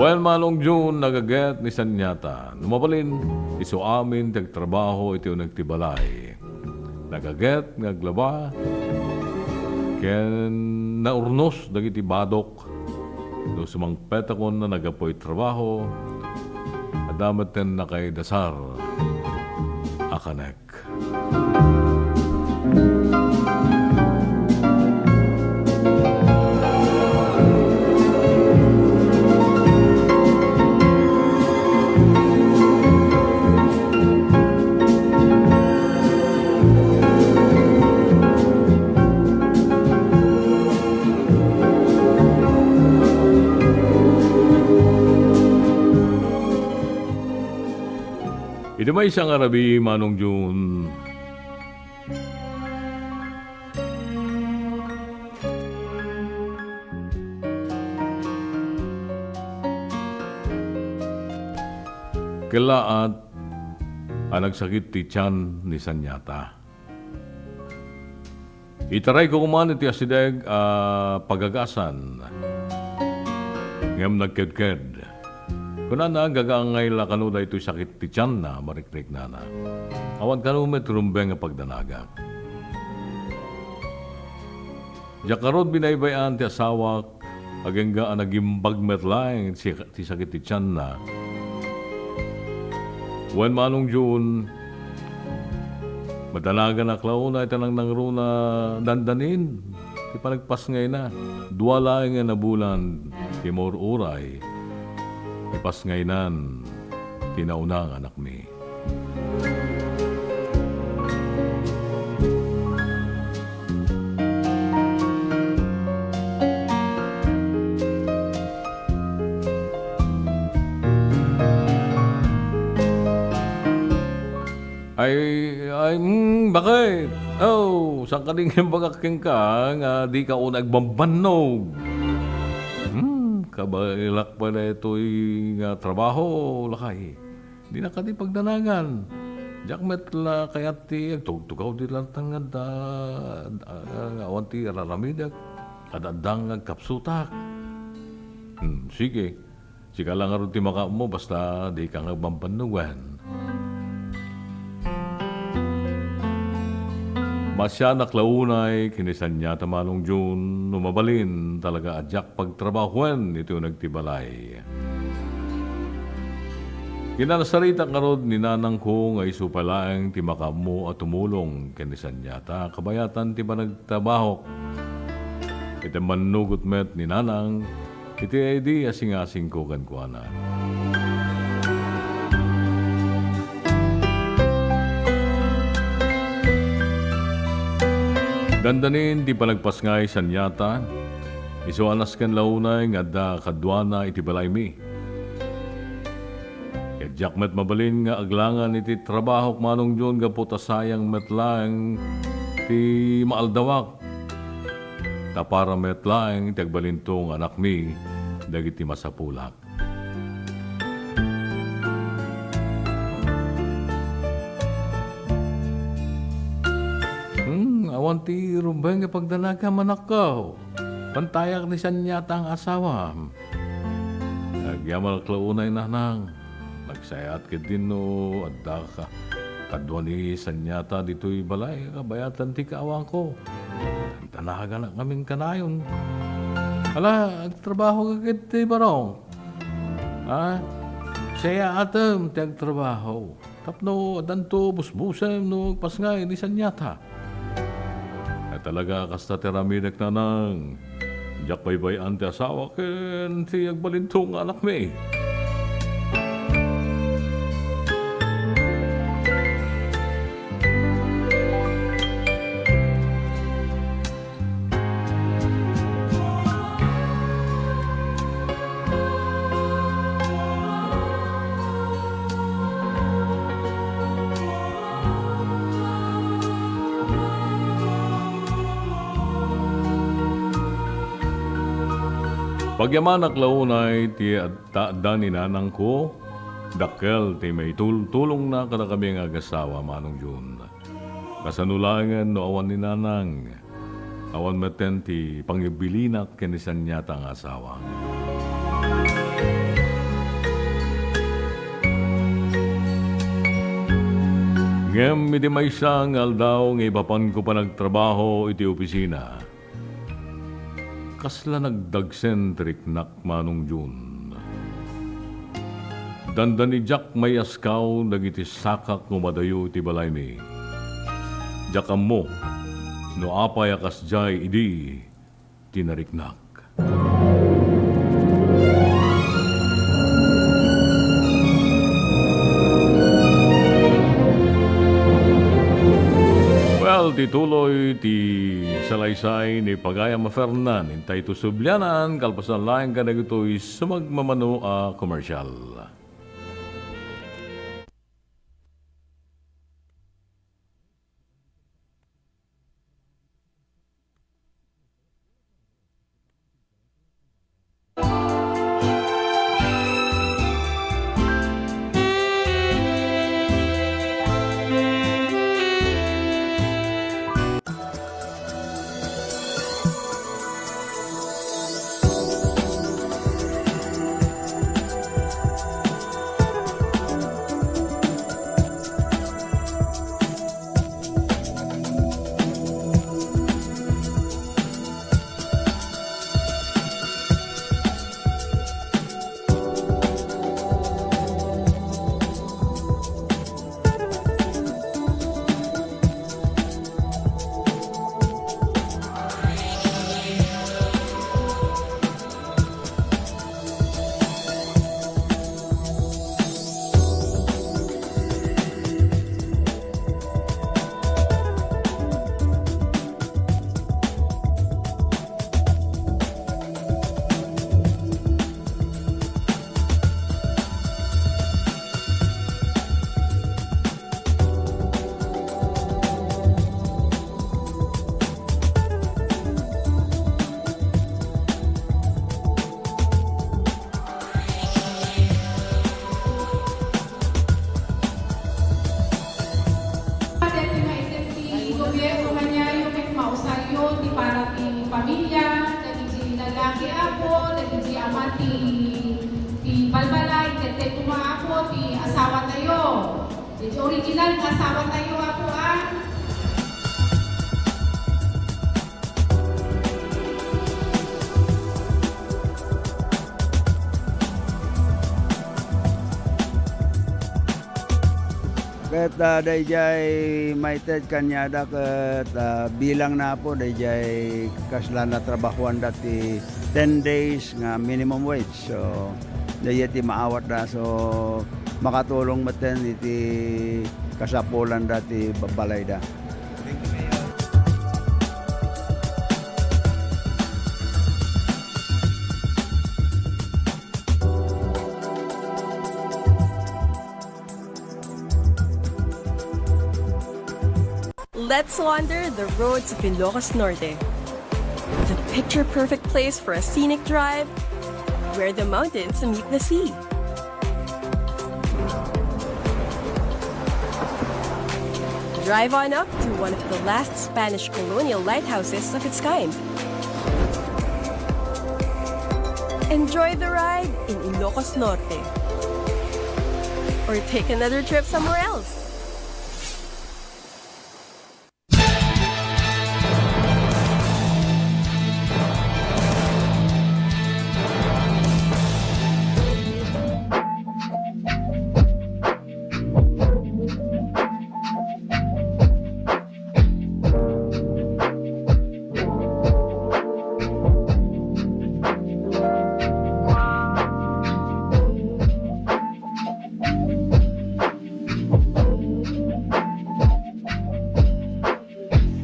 Wen, Manong Jun, nagaget ni Sanyata. No mabalin, isu amin ti agtrabaho iti uneg ti balay. Nagaget nga aglaba ken naurnos dagiti badok. No sumangpetakon a naggapu iti trabaho, adda metten nakaidasar a kanek. Iti Maysa nga rabii, Manong Jun. Kellaat a nagsakit ti tian ni Sanyata. Itarayko koma iti asideg a pagagasan, ngem nagkedked. Kunana, gagaangay la kano daytoy sakit ti tianna, marikriknana. Awan kano met rumbeng a pagdanagak. Diak ngarud binaybay-an ti asawak, agingga a nagimbag met laeng ti, ti sakit ti tianna. Wen, Manong Jun, madanaganak la unay ta nangnangruna dandanin ti panagpasngayna. Dua laeng a bulan ti maururay ti pasngaynan ti nauna nga anakmi. Ay, ay, mm, bakit? Oh, saan ka din imbagak kenka nga di ka unay agbambannog? Hmm, kabaelak pay daytoy nga trabaho, lakay. Dinak kadi pagdanagan. Diak met la kayat ti agtugtugaw di lantang nga adda, ah, nga awan ti ar-aramidek. Adda nga agkapsutak. Hmm, sige. Sika la ngarud ti makaammo, basta dika nga agbambannog wen. Masianak la unay ken ni Sanyata, Manong Jun, no mabalin talaga a diak pagtrabahoen iti uneg ti balay. Kinanasaritak ngarud ni nanangko nga isu pay laeng ti makaammo a tumulong ken ni Sanyata kabayatan ti panagtrabahok. Iti mannugot met ni nanang, iti idi asingasingko kenkuana. Dandanin ti panagpasngay Sanyata, isu a nasken la unay nga adda kaduana iti balaymi. Ket diak met mabalin nga aglangan iti trabahok, Manong Jun, gapu ta sayang met laeng ti maaldawak. Ta para met laeng ti agbalinto nga anakmi dagiti masapulak. Hmm, awan ti rumbeng nga pagdanagam, anakko. Pantayak ni Sanyata nga asawam. Agyamanak la unay, nanang. Nagsayat ketdin no adda ka kadua ni Sanyata ditoy balay, kabayatan ti kaawanko. Dandanaganak ngamin kanayon. Ala, agtrabaho ka ketdi, barong. Ha? Sayaatem ti agtrabaho. Tapno addanto busbusem no agpasngay ni Sanyata. Ay talaga, kasta ti aramidek, nanang. Diak baybay-an ti asawa ken ti agbalinto nga anakmi. Pagyamanak la unay ti ad-, ta adda ni nanangko, dakkel ti maitultulongna kadakami nga agasawa, Manong Jun. Kasano laengen no awan ni nanang? Awan metten ti pangibilinak ken ni Sanyata nga asawa. Ngem iti maysa nga aldaw nga ipapanko panagtrabaho iti opisina, kasla nagdagsen ti riknak, Manong Jun. Dandani diak maiaskaw dagiti sakak nga umadayo iti balaymi. Diak ammo no apay a kasdiay idi ti nariknak. Well, ti tuloy ti salaysay ni Pagayam a Fernan, intay to sublianan, kalpasan laeng kadagitoy sumagmamano a komersial. Dagiti apo, dagiti ama ti, ti balbalay, ket daytoy nga apo ti asawatayo. Dagiti original nga asawatayo, apo, a. Ket, ah, daydiay maited kaniada ket, ah, bilangna, apo, daydiay kasla natrabahoanda ti ten days nga minimum wage. So, daydiay ti maawatda. So, makatulong metten iti kasapulanda ti ba-, balayda. Let's wander the roads of Ilocos Norte, the picture-perfect place for a scenic drive, where the mountains meet the sea. Drive on up to one of the last Spanish colonial lighthouses of its kind. Enjoy the ride in Ilocos Norte. Or take another trip somewhere else.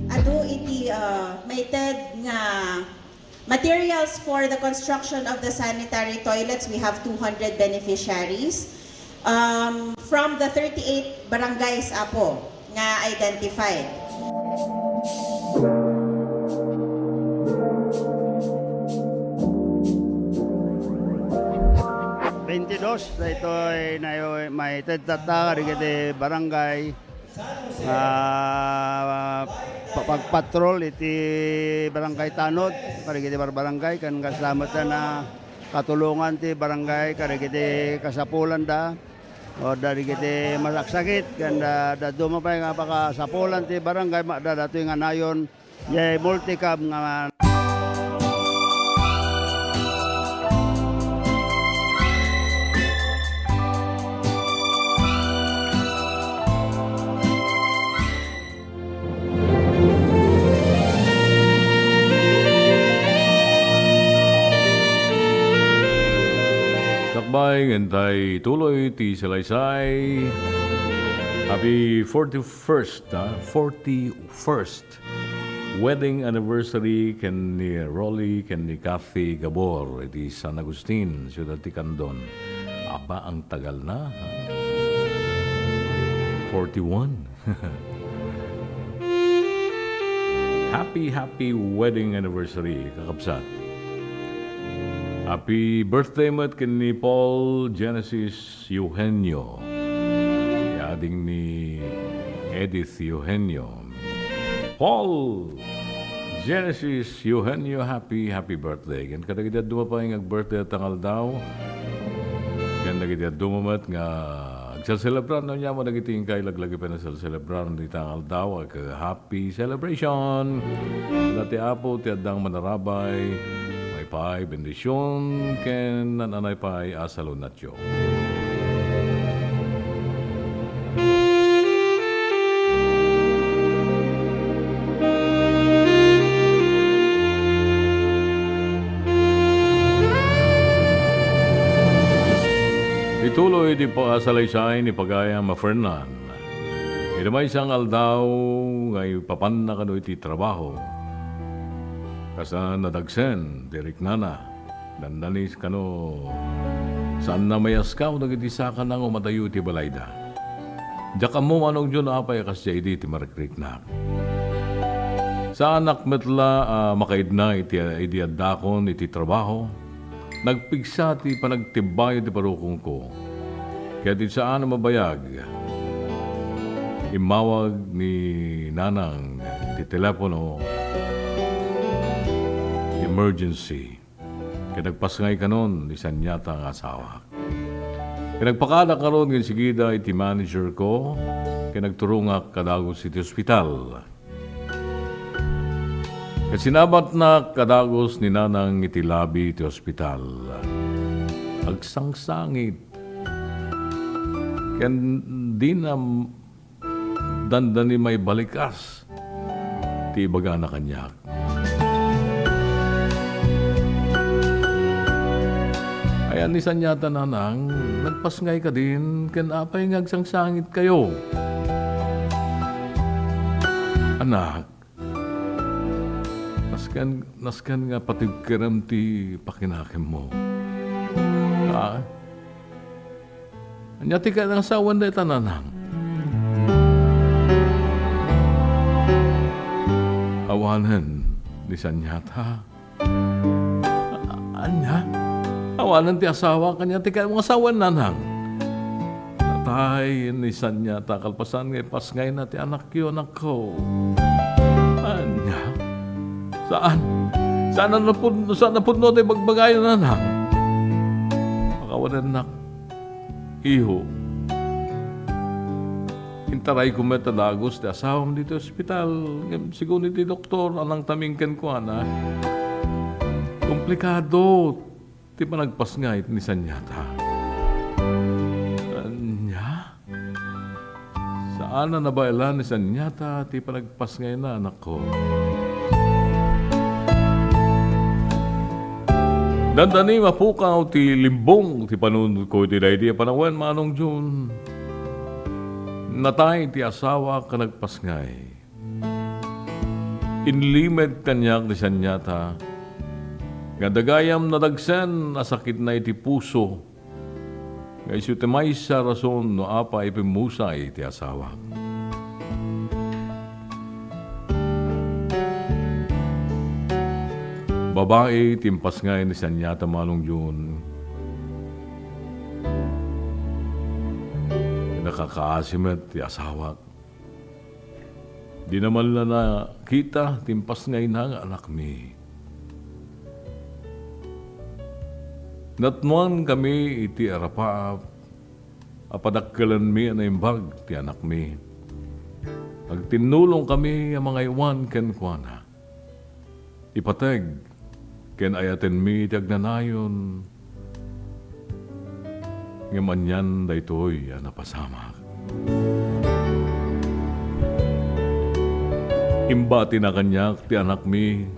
Adu iti, ah, maited nga materials for the construction of the sanitary toilets. We have two hundred beneficiaries, um, from the thirty-eight barangays, apo, nga identified. Twenty-dos, daytoy nayo-, maited tatta kadagiti barangay nga pa-, pagpatrol iti Barangay Tanod, kadagiti barbarangay, ken kasla met a katulongan ti barangay kadagiti kasapulanda, o kadagiti masaksakit, ken da-, dadduma pay nga pakasapulan ti barangay, ma-, da-, datoy nga nayon, Jay Multicab nga Sakbay, ngem tay tuloy ti salaysay. Happy forty-first, ha? Forty-first wedding anniversary ken ni Rolly ken ni Kathy Gabor iti San Agustin, siudad ti Candon. Aba, ang tagal na, ha? Forty-one. Happy, happy wedding anniversary, kakabsat. Happy birthday met ken ni Paul Genesis Eugenio, ti ading ni Edith Eugenio. Paul Genesis Eugenio, happy, happy birthday. Ken kadagiti dadduma pay nga ag-birthday ita nga aldaw, ken dagiti dadduma met nga agselselebrar, no, ania met dagiti inkay laglagipen a selselebrar ita nga aldaw, ag-, happy celebration. Ket ti Apo ti addang manarabay, maypay bendision, ken naan-anay pay a salunat. Ituloy ti pakasalaysay ni pagayam a Fernan. Iti maysa nga aldaw nga ipapanna kano iti trabaho, kasla nadagsen ti riknana. Dandanis kano, saanna mayaskaw dagiti sakana nga umadayo iti balayda. Diak ammo manong Dion apay a kasdiay idi ti marikriknak. Saanak met la a makaidna iti, idi addakon iti trabaho. Nagpigsa ti panagtibbayo ti parukongko. Ket iti saan a mabayag, immawag ni Nanang ti telepono, emergency. Ket nagpasngay kanon ni Sanyata nga asawak. Ket nagpakaadak ngarud nga insigida iti manager ko, ket nagturongak kadagus iti ospital. Ket sinabatnak kadagus ni Nanang iti labi iti ospital. Agsangsangit. Ken dina dandani maibalikas ti ibagana kaniak. Ayan ni Sanyata, Nanang, nagpasngay kadin, ken apay nga agsangsangitkayo? Anak, nasken, nasken nga patibkerem ti pakinakemmo. Ah, Ania ti kayat nga sawen dayta, Nanang? Awanen ni Sanyata. A-, ania? Awanen ti asawak, ania ti kayat nga sawen, Nanang? Natay ni Sanyata kalpasan nga ipasngayna ti anakyo, anakko. Ania? Saan? Saan a napud-, saan a pudno ti bagbagayo, Nanang? Pakawanennak. Iho. Intarayko met a dagus ti asawam ditoy ospital. Ngem sigun iti doktor, anang taming kenkuana. Komplikado ti panagpasngay ni Sanyata. Ania? Saan a nabaelan ni Sanyata ti panagpasngayna, anakko. Dandani mapukaw ti limbong ti panunotko iti daydi a panawen, Manong Jun. Natay ti asawak a nagpasngay. Inlimed kaniak ni Sanyata nga dagayam nadagsen a sakitna iti puso. Nga isu ti maysa a rason no apay pimmusay ti asawak. Babai ti impasngay ni Sanyata, Manong Jun. Nakakaasi met ti asawak. Dina man la nakita ti impasngayna nga anakmi. Natnuan kami iti arapaap a padakkelanmi a naimbag ti anakmi. Agtinnulong kami a mangaywan kenkuana. Ipateg ken ayatenmi ti agnanayon, ngem anian daytoy a napasamak. Imbatina kaniak ti anakmi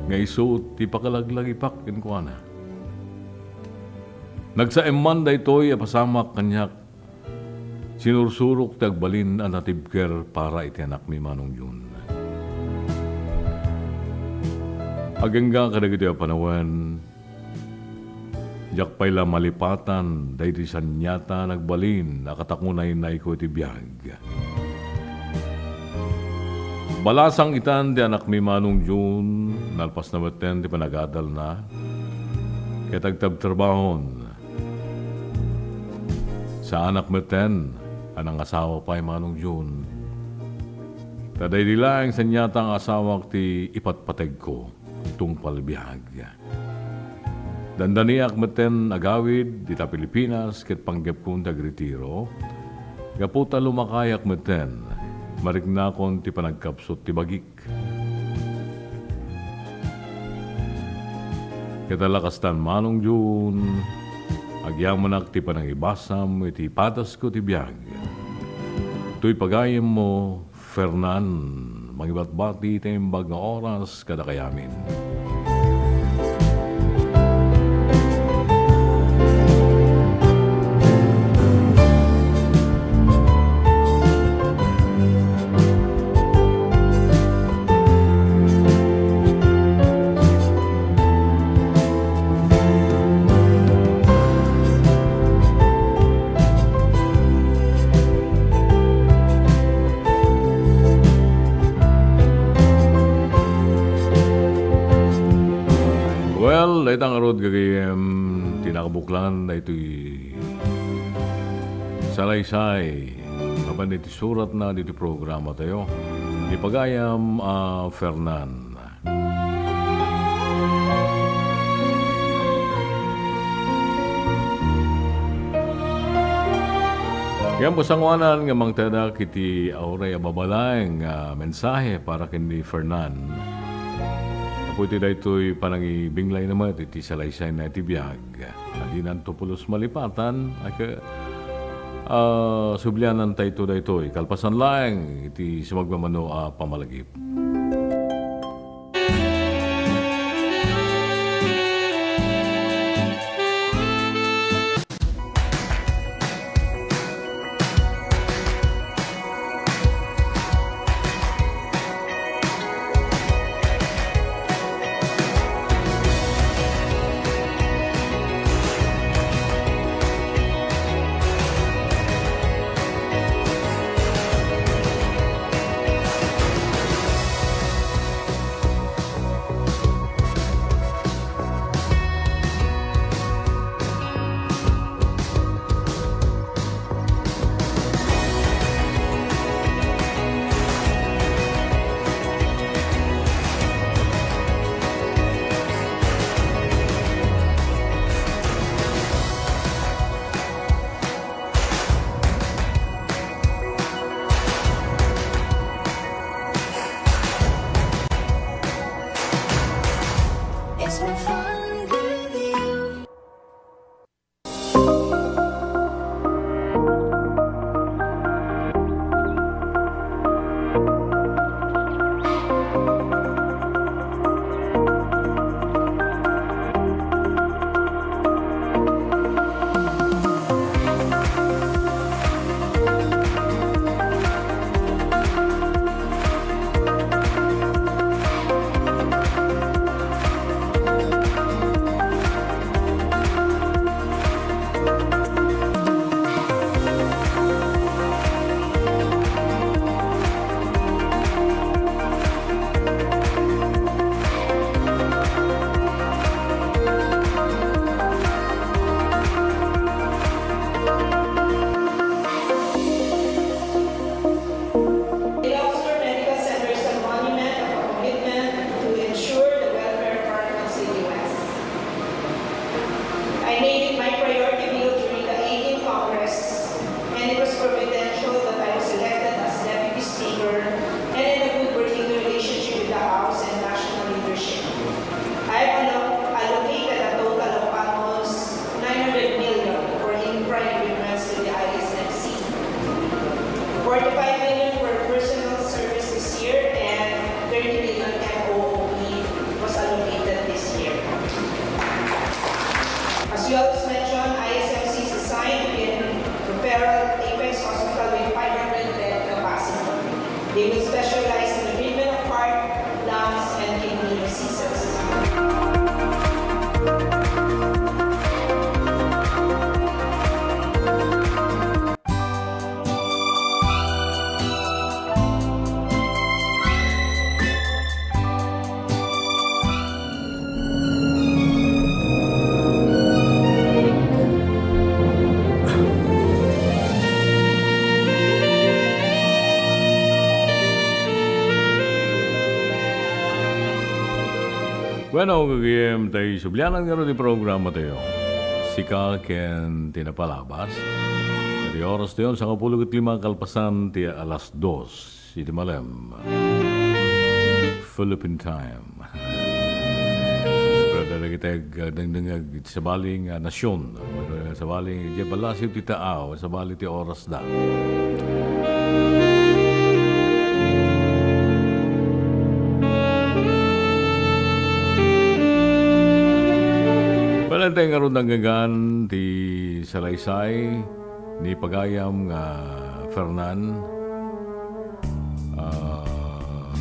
nga isu ti pakalaglagipak kenkuana. Nagsaem man daytoy a pasamak kaniak. Sinursurok ti agbalin a natibker para iti anakmi, Manong Jun. Agingga kadagitoy a panawen, diak pay la malipatan daydi saniata nagbalin a katakunaynayko iti biag. Balasang itan ti anakmi, Manong Jun, nalpasna metten ti panagadalna ket agtabtrabahon. Saanak metten a nangasawa pay, Manong Jun. Ta daydi laeng saniata nga asawak ti ipatpategko tungpal biag. Dandaniak metten agawid dita Pilipinas ket panggepkon ti agretiro. Gapu ta lumakayak metten, mariknakon ti panagkapsut ti bagik. Ket ala kastan, Manong Jun, agyamanak ti panangibasam iti padasko ti biag. Toy pagayemmo, Fernan, mangibatbati ti naimbag nga oras kadakayamin. Well, dayta ngarud, gagayyem, ti nakabuklan daytoy salaysay mapan iti suratna ditoy programatayo. Ni pagayam a Fernan. Ngem, sangoanan nga mangtedak iti uray a babalaeng nga mensahe para ken ni Fernan. Gapu iti daytoy panangibinglay na met iti salaysayna iti biag. A dinanto pulos malipatan, a ke-, a, sublianantayto daytoy, kalpasan laeng iti sumagmamano a pamalagip. The Oxford Medical Center is a monument of a commitment to ensure the welfare of our constituents. I made it my priority bill during the eighteenth Congress, and it was providential that I was elected as Deputy Speaker and in a good working relationship with the House and national leadership. I have allo-, allocated a total of almost nine hundred million for infra improvements to the I S M C. Forty-five million for personal service this year and thirty million M O O P was allocated this year. As you always mention, I S M C is assigned to be a referral apex hospital with five hundred bed capacity. They will specialize in the treatment of heart, lungs, and kidney diseases. Bueno, gagayem, tay sublianan ngarud ti programa tayo. Sika ken ti napalabas. Iti oras tayo, sangapulo ket lima kalpasan ti alas dos. Iti malem. Philippine time. Pero dagiti ag-, dengdengngeg iti sabali nga nasion. Sabali, di ballasiw ti taaw, sabali ti orasda. Balentay ngarud nanggagan ti salaysay ni pagayam nga Fernan. Ah,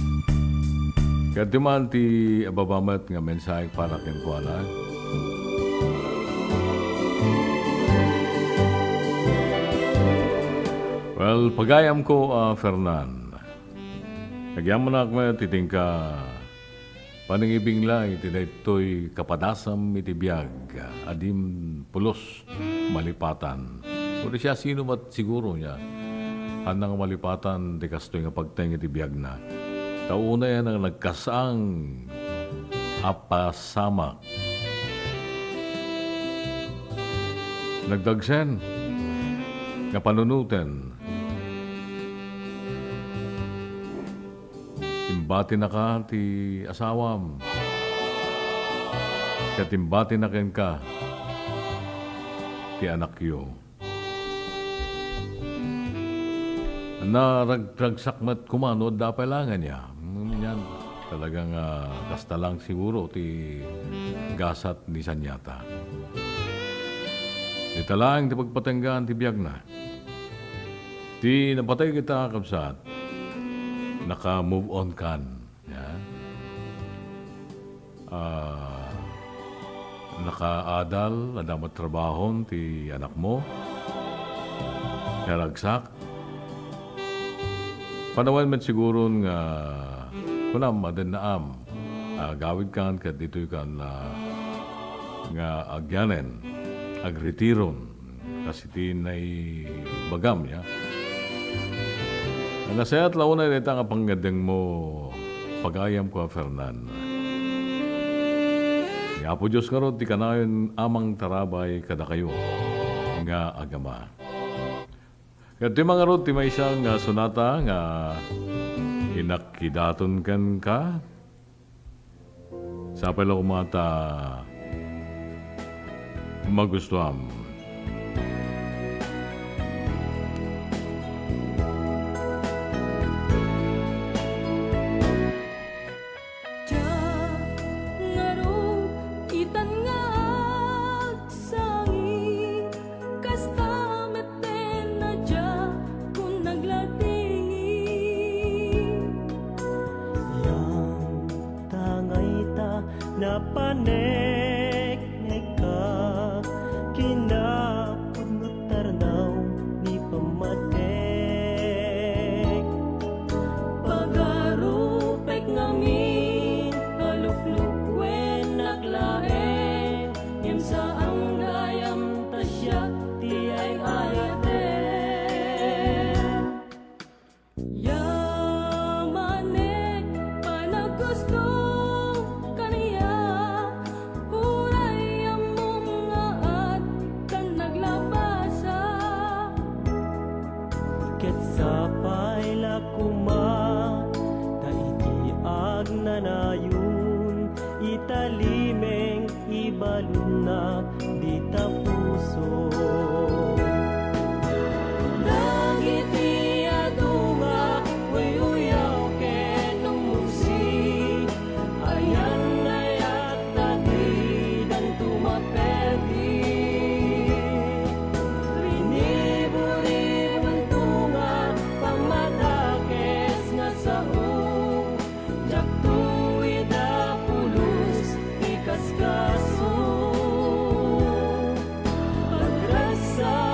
ket di man ti ababa met nga mensahe para kenkuana. Well, pagayamko, ah, Fernan, agyamanak met iti inka panangibinglay iti daytoy kapadasam iti biag a dim pulos malipatan. Kundi siasino met siguro nia, haanna nga malipatan ti kastoy nga pagteng iti biagna. Ta unay a nagkasang a pasamak. Nagdagsen. nga panunoten. Imbatinaka ti asawam, ket imbatina kenka ti anakyo. Naragtragsak met koma no adda pay la ngarud. Mm, yan. Talagang, ah, kasta lang siguro ti gasat ni Sanyata. Dita laeng ti pagpatenggaan ti biagna. Ti napateg ita, kabsat, naka-move on kan. Ya. Ah, nakaadal, adda met trabahon ti anakmo. Naragsak. Panawen met siguron nga kunam, adda naam. Ah, agawidkan ket ditoykan, ah, nga agyanen, agretiron. Kas iti naibagam, ya. Nasayaat la unay dayta nga pangngeddengmo, pagayamko a Fernan. Ni Apo Dios ngarud ti kanayon a mangtarabay kadakayo nga agama. Ket ti mangarud ti maysa nga sonata nga inakidaton kenka, sapay la koma ta magustuam. Diak ngarud itan nga agsangit, kasta met ten a diakon nagladingit. Yan ta nga ita napaneknekka, kinapudno tarnaw ni pammatek. Pagarupek ngamin, paluklukuennak laeng, ngem saan gayam ta siak ti ay-ayatek. Yamanek panaggusto kaniak, uray ammom nga addan naglabasa. Ket sapay la koma ta iti agnanayon, italimeng ibalonnak dita puso. Dagiti adu nga uy-uyaw ken ummungsi, ayan-ayat ta didanto maperdi. Rinibu-ribunto nga pammadakes nga sao, diakto ida pulos ti kaskaso. Agrasa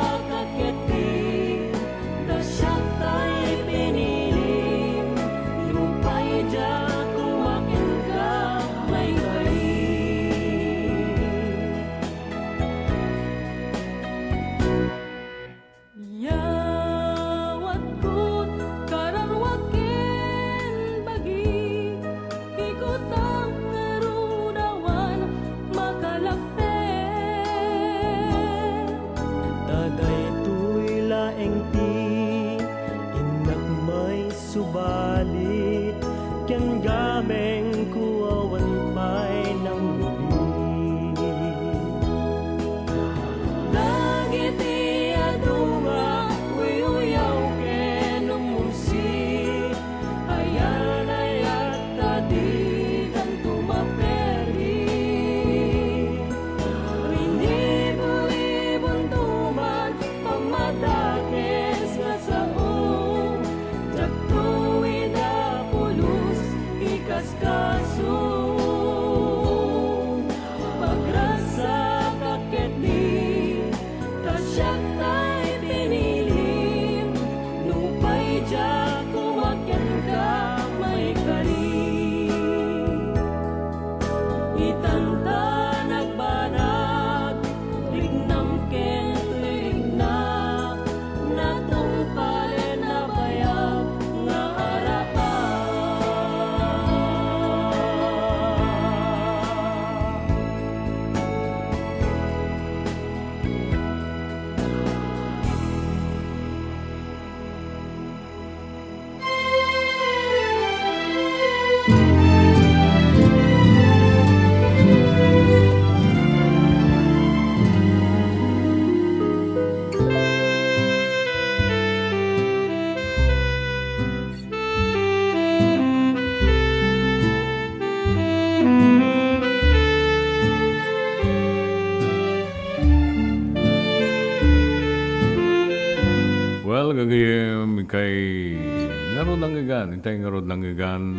Nangngegan, intay ngarud nangngegan,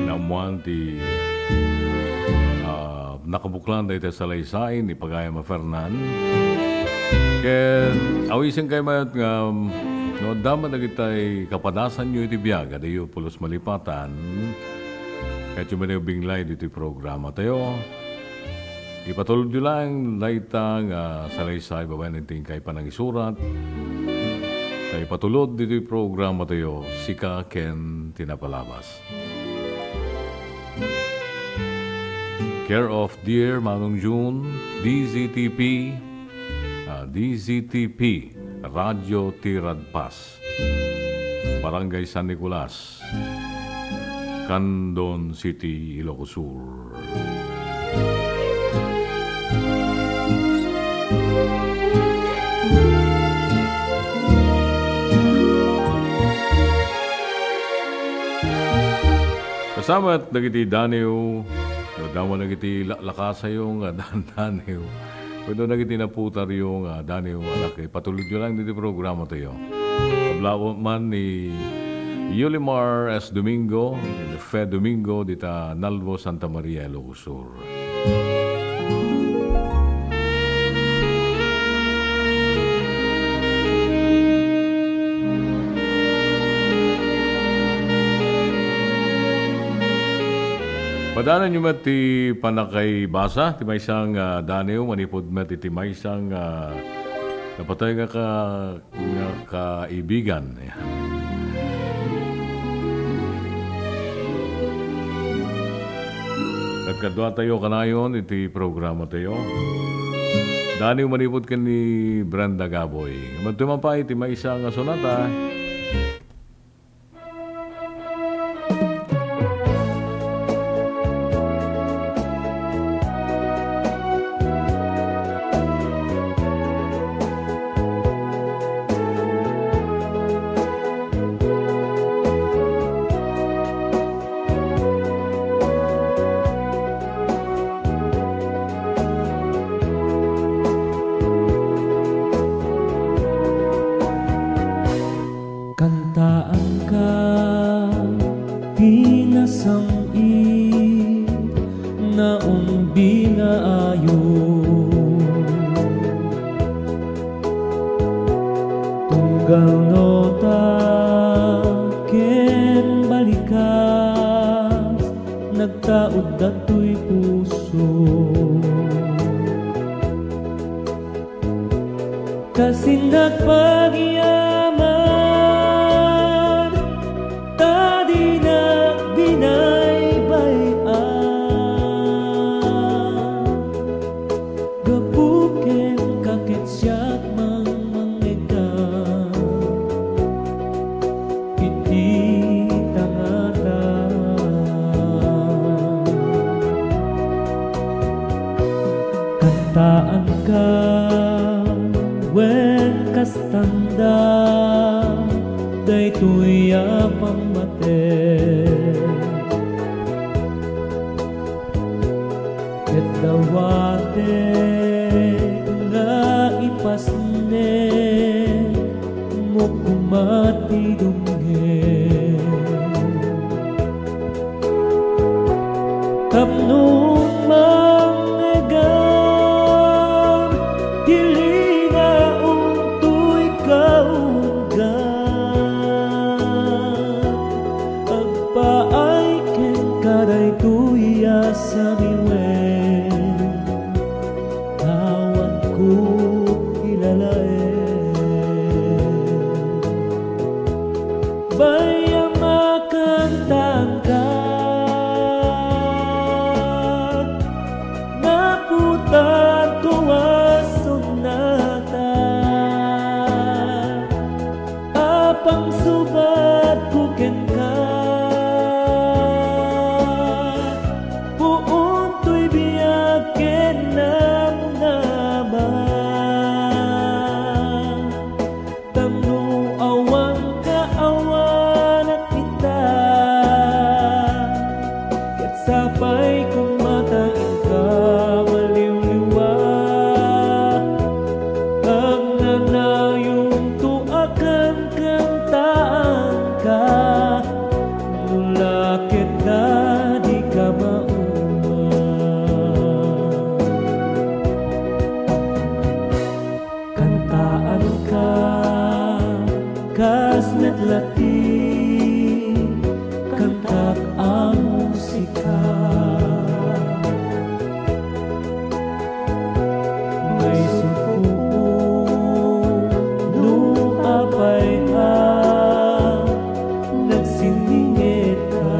naammoan ti, ah, nakabuklan dayta salaysay ni Pagayam a Fernan. Ket awisenkayo met nga, no, adda met dagitay kapadasanyo iti biag, adayo pulos malipatan, ket umadayo binglay ditoy programatayo. Ipatulodyo laeng dayta nga salaysay babaen iti inkay panangisurat. Ta ipatulod ditoy programatayo, Sika ken ti Napalabas. Care of Dear Manong June, D Z T P, ah, D Z T P, Radyo Tiradpas, Barangay San Nicolas, Candon City, Ilocos Sur. Kasamat dagiti daniw, no, damo dagiti laklakasayo nga dan-, daniw. Wenno dagiti naputaryo nga daniw, anak, ipatulodyo lang diti programatayo. Kablawan man ni Yulimar S. Domingo, ni Fe Domingo, dita Nalbo, Santa Maria, Ilocos Sur. Padaananyo met ti pannakaibasa ti maysa nga daniw manipud met iti maysa nga napatay nga ka-, nga kaibigan. Ayan. Ket kaduatayo kanayon iti programatayo. Daniw manipud ken ni Brenda Gaboy. Madto man pay iti maysa nga sonata. Kantaanka ti nasam-it nga umbi nga ayo. Tunggal nota ken balikas, nagtaud datoy puso. Kasin nagpagiaman, ta dinak binaybay-an. Gapu kenka ket siak mangmangngegka iti tangata. Kantaanka wen kastanda daytoy a pammatek. Ket dawatek nga ipasnek mo koma ti dumngeg. Tapno mangngegam ti lingaom toy kaunggan. Agpaay kenka daytoy a samiwen, awatko ilalaed. Bayam a kantaanka, naputanto a sonata. A pangsubadko kenka, puon toy biag ken namnama. Tapno awan kaawanak ita, ket sapay koma ta inka maliwliwa. Ti kantak a musika. Maisuppo no apay a nagsinningit ka.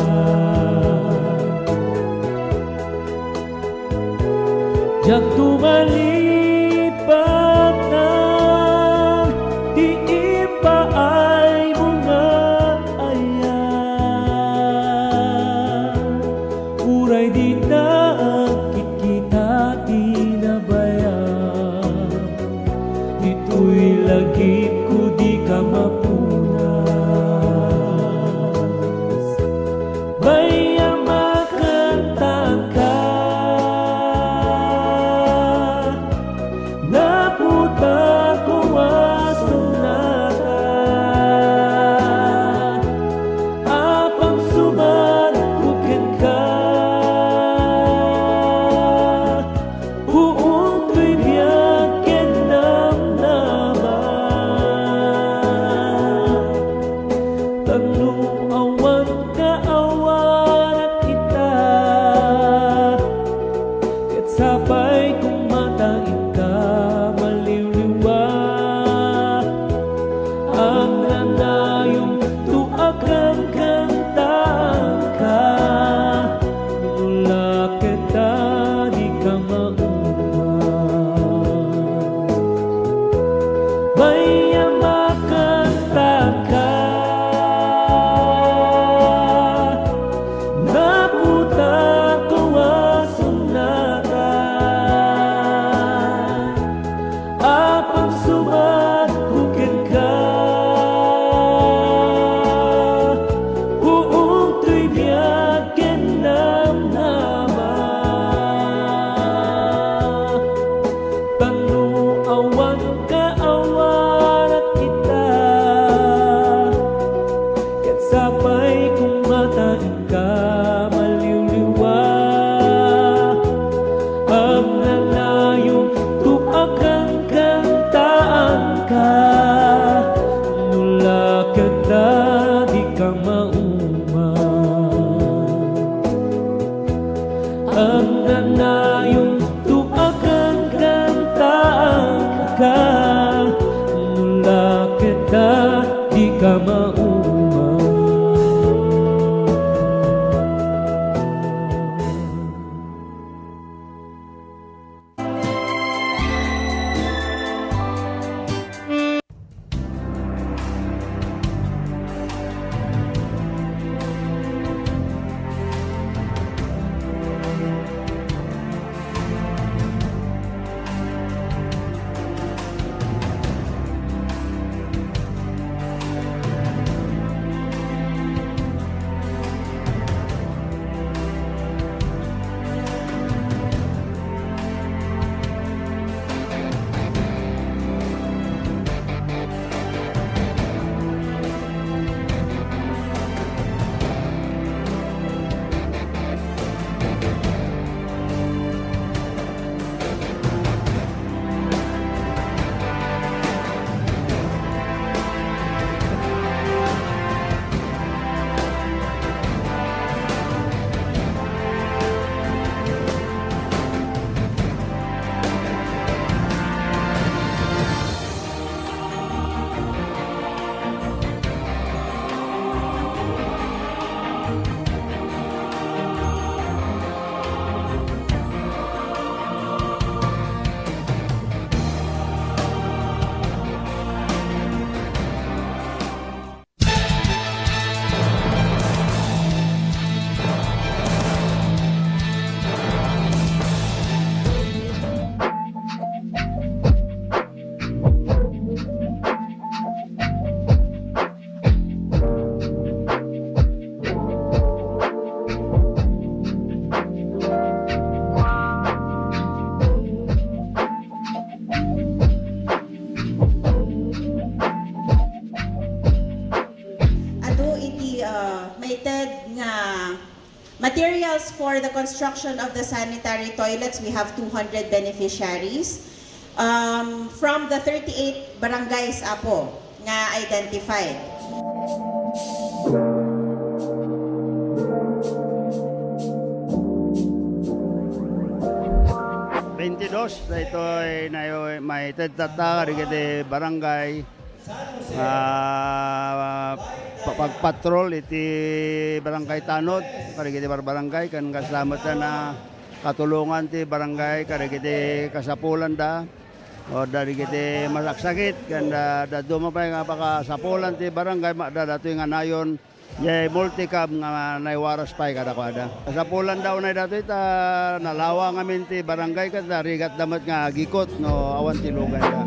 Diak tumalipatan ti impaaymo nga ayan. Uray dita agkitkita ti nabayag, ditoy lagipko dika mapunas. Bay a makantaanka, naputako a sonata. Apang subatko kenka, puong toy biag ken namnama. Tapno awan kaawanak ita, ket sapay koma ta inka maliwliwa. Agnanayon to a kankantaanka, no la ket ta dika mauma. Bay a makantaanka, naputako a sonata. Apang subatko kenka, puong toy biag ken namnama. Tapno awan kaawanak ita, ket sapay koma ta inka maliwliwa. Agnanayon to a kankantaanka, no la ket ta dika mauma. Agnanayon to a kankantaanka, no la ket ta dika mauma. Adu iti, ah, maited nga materials for the construction of the sanitary toilets, we have two hundred beneficiaries, um, from the thirty-eight barangays, Apo, nga identified. Twenty-dos, daytoy nayo-, maited tatta kadagiti barangay, ah, pa-, pagpatrol iti Barangay Tanod, kadagiti barbarangay, ken kasta met a katulongan ti barangay, kadagiti kasapulanda, o kadagiti masaksakit, ken, ah, dadduma pay nga pakasapulan ti barangay, ma-, da-, datoy nga nayon, Jay multicab nga naiwaras pay kadakuada. Kasapulan da unay datoy ta nalawa ngamin ti barangay ket narigatda met nga agikot no awan ti luganda.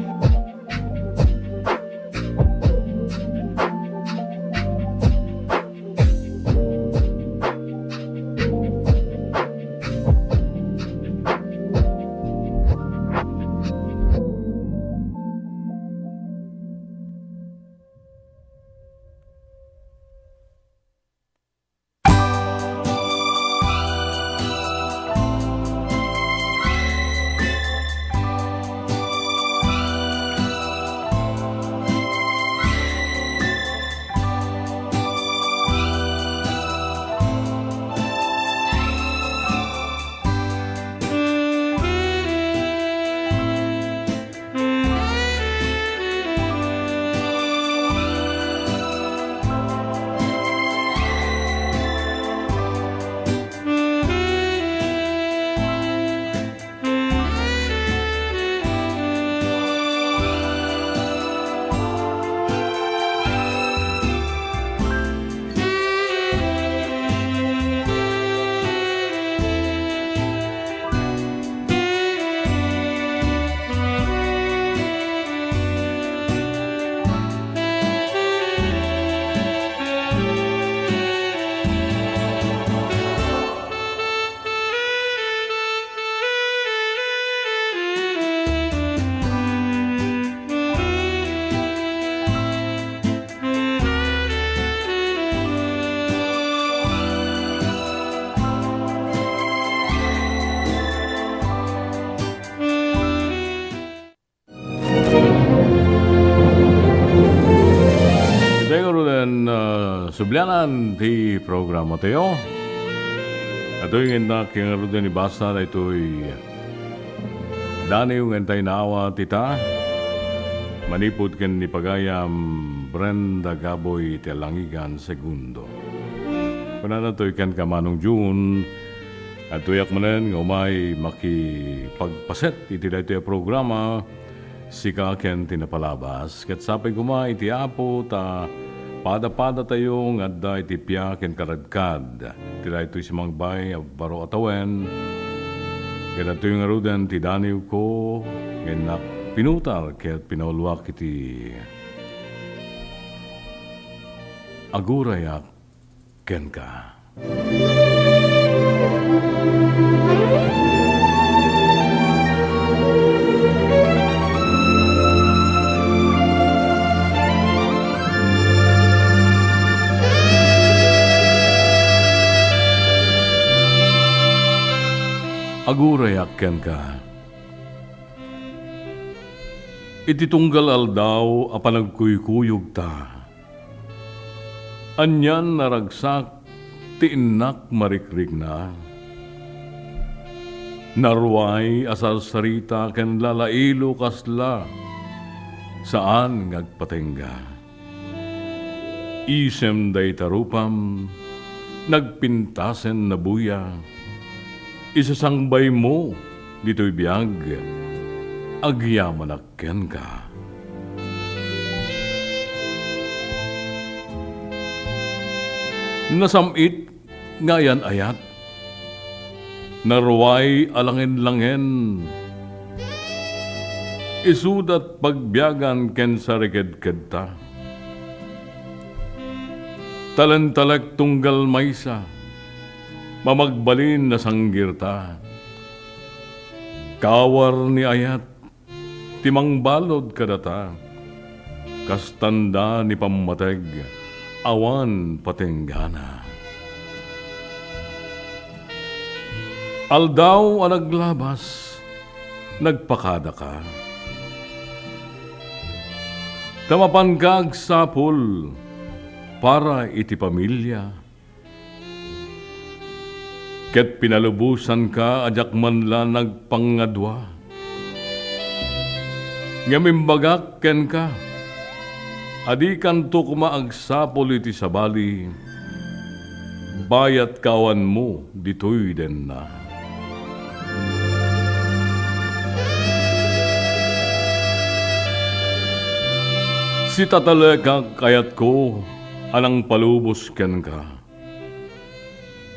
Itoy ngaruden, ah, sublianan ti programa tayo. Itoy nga innak nga ngaruden ibasa daytoy daniw nga intay naawat ita manipud ken ni Pagayam Brenda Gaboy ti Alangigan Segundo. Kunana toy kenka, Manong Jun, adtoyak manen nga umay makipagpaset iti daytoy a programa, sika ken ti napalabas. Ket sapay koma iti Apo ta pada-padatayo nga adda iti pia ken karadkad. Iti daytoy simangbay a baro a tawen, ket adtoy ngaruden ti daniwko nga innak pinutar ket pinauluak iti Agurayak kenka. Agurayak kenka. Iti tunggal aldaw a panagkuykuyogta, anian a ragsak ti innak marikrikna. Naruay a sarsarita ken lalailo kasla saan nga agpatengga. Isem dayta rupam, nagpintasen nabuya. Isasangbaymo ditoy biag, agyamanak kenka. Nasam-it nga ayan-ayat, naruay a langen-langen, isudat pagbiagan ken sarikedkedta. Talentalek tunggal maysa, mamagbalin nasanggirta. Kawar ni ayat, ti mangbalud kadata, kas tanda ni pammateg, awan patenggana. Aldaw a naglabas, nagpakadaka. Ta mapanka agsapul, para iti pamilia, ket pinalubosanka a diak man la nagpangadua. Ngem imbagak kenka, a dikanto koma agsapul iti sabali, bayat kaawanmo ditoy denna. Sitatalekak, ayatko, a nangpalubos kenka.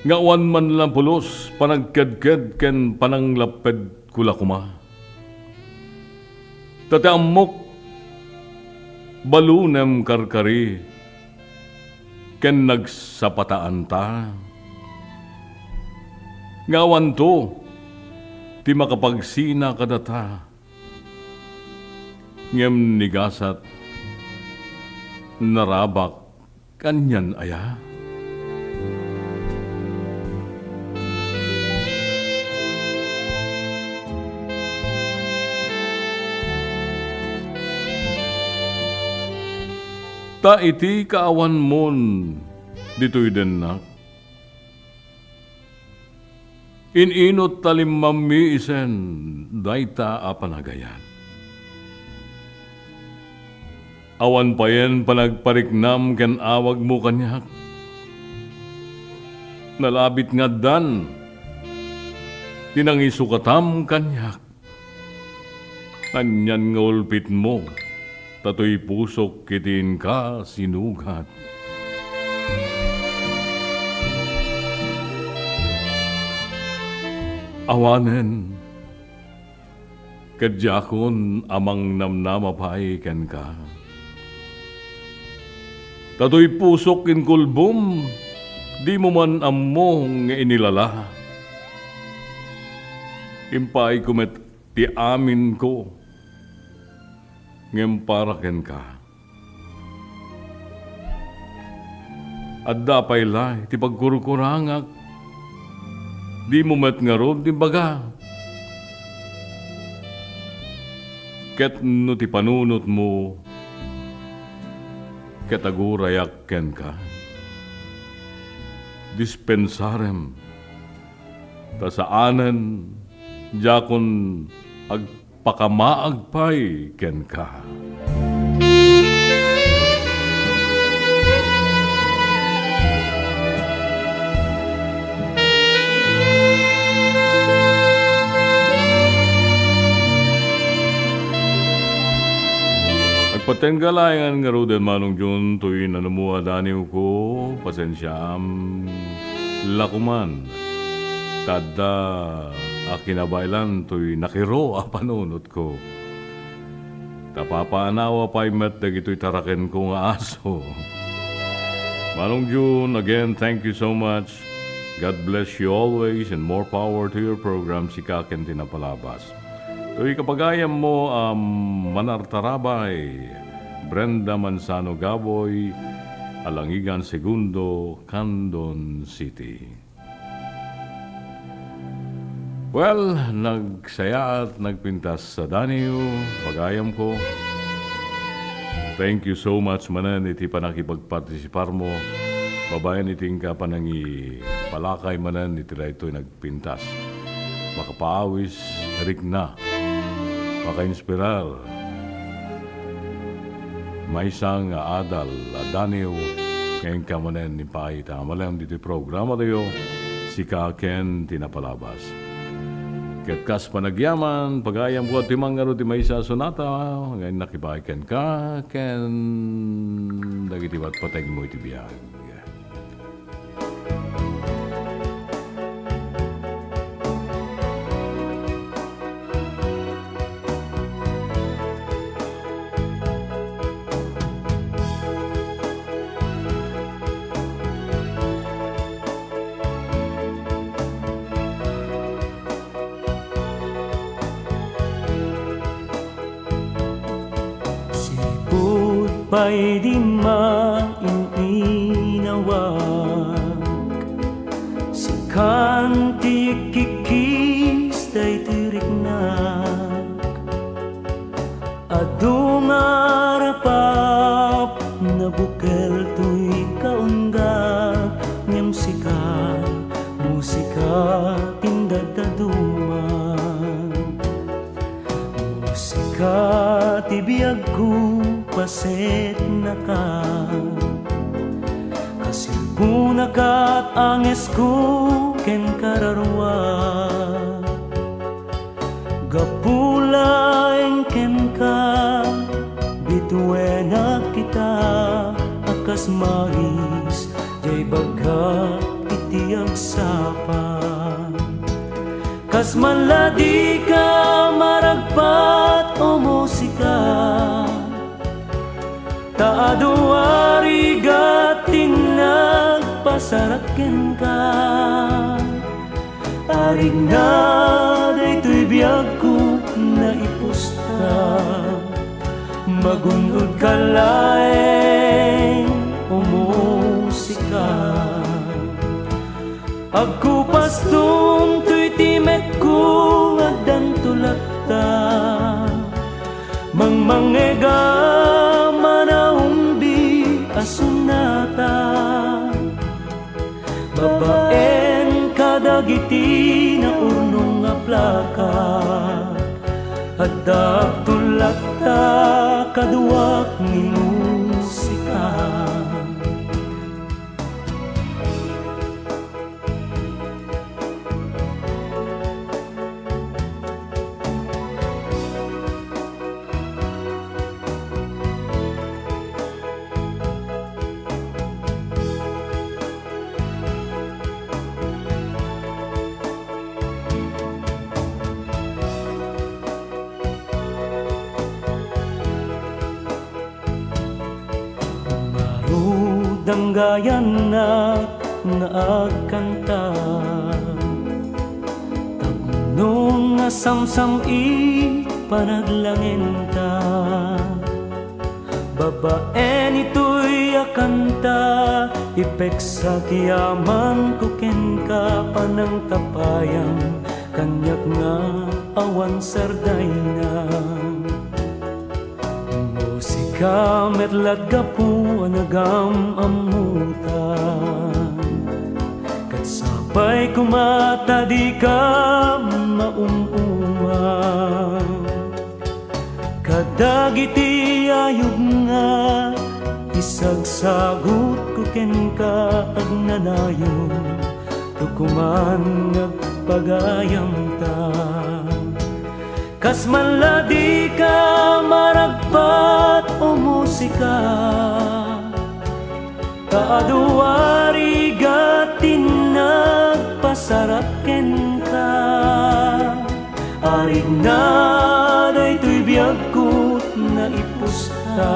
Nga awan man la pulos, panagkedked ken pananglappedko la koma. Ta ti ammok, balunem karkari ken nagsapataanta. Nga awanto ti makapagsina kadata. Ngem ni gasat, narabak kanian aya? Ta iti kaawanmon ditoy dennak, in-inut ta limmammi isen dayta a panagayat. Awan payen panagpariknam ken awagmo kaniak. Nalabit nga addan ti nangisukatam kaniak. Anian nga ulpitmo, ta toy pusok iti inka sinugat. Awanen, ket diakon a mangnamnama pay kenka. Ta toy pusok inkulbom, dimo man ammo nga inilala. Impaayko met ti aminko, ngem para kenka, adda pay la ti pagkurkurangak, dimo met ngarud imbaga. Ket no ti panunotmo, ket agurayak kenka, dispensarem. Ta saanen, diakon agpakamaag pay kenka. Agpatengga laengen ngaruden, Manong Jun, toy nanumo a daniwko, pasensiaam la koman. Ta adda a kinabaelan toy nakiro a panunotko. Ta papaanawa pay met dagitoy tarakenko nga aso. Manong Jun, again, thank you so much. God bless you always and more power to your program, Sika ken ti Napalabas. Toy kapagayammo a manartarabay, Brenda Manzano Gaboy, Alangigan Segundo, Candon City. Well, nagsayaat, nagpintas a daniw, pagayamko. Thank you so much manen iti panakipagpartisiparmo babaen iti inka panangipalakay manen iti daytoy nagpintas. Makapaawis, rikna, makainspirar. Maysa nga adal a daniw nga inka manen impaay ita nga malem ditoy programatayo, Sika ken ti Napalabas. Ket kas panagyaman, pagayamko ti mangngaro ti maysa a sonata nga innak ibaay kenka ken dagiti patpategmo iti biag. Sipud pay di maininawag, sikan ti ikkikis daytoy riknak. Adu nga rapap nabukel toy Ka ti biagko, pasetnaka. Kasilponak, angesko ken kararua. Gapu laeng kenka, bituenak ita a kas mais, diay bagak iti agsapa. Kas man la dika maragpat, o musika, ta adu a rigat ti nagpasarak kenka. Arigna daytoy biagko, naipusta. Magun-odka laeng, o musika. Agkupaston toy timekko, addanto latta. Mangmangngeg a manaumbi a sonata. Babaen kadagiti naurnong a plaka, addaakto latta kaduak ni musika. Ngarud, anggayannak nga agkanta, tapno nasamsam-it panaglaengta. Babaen itoy a kanta, ipeksa ti amanko kenka, panangtapayam kaniak nga awan sardayna. Musika met lat gapu a nagam-ammotan, ket sapay koma ta dika maum-uma. Kadagiti ayub nga isagsagutko kenka, agnanayon, tukoman nga agpagayamta. Kas man la dika maragpat, o musika, ta adu a rigat ti nagpasarak kenka. Arigna daytoy biagko, naipusta.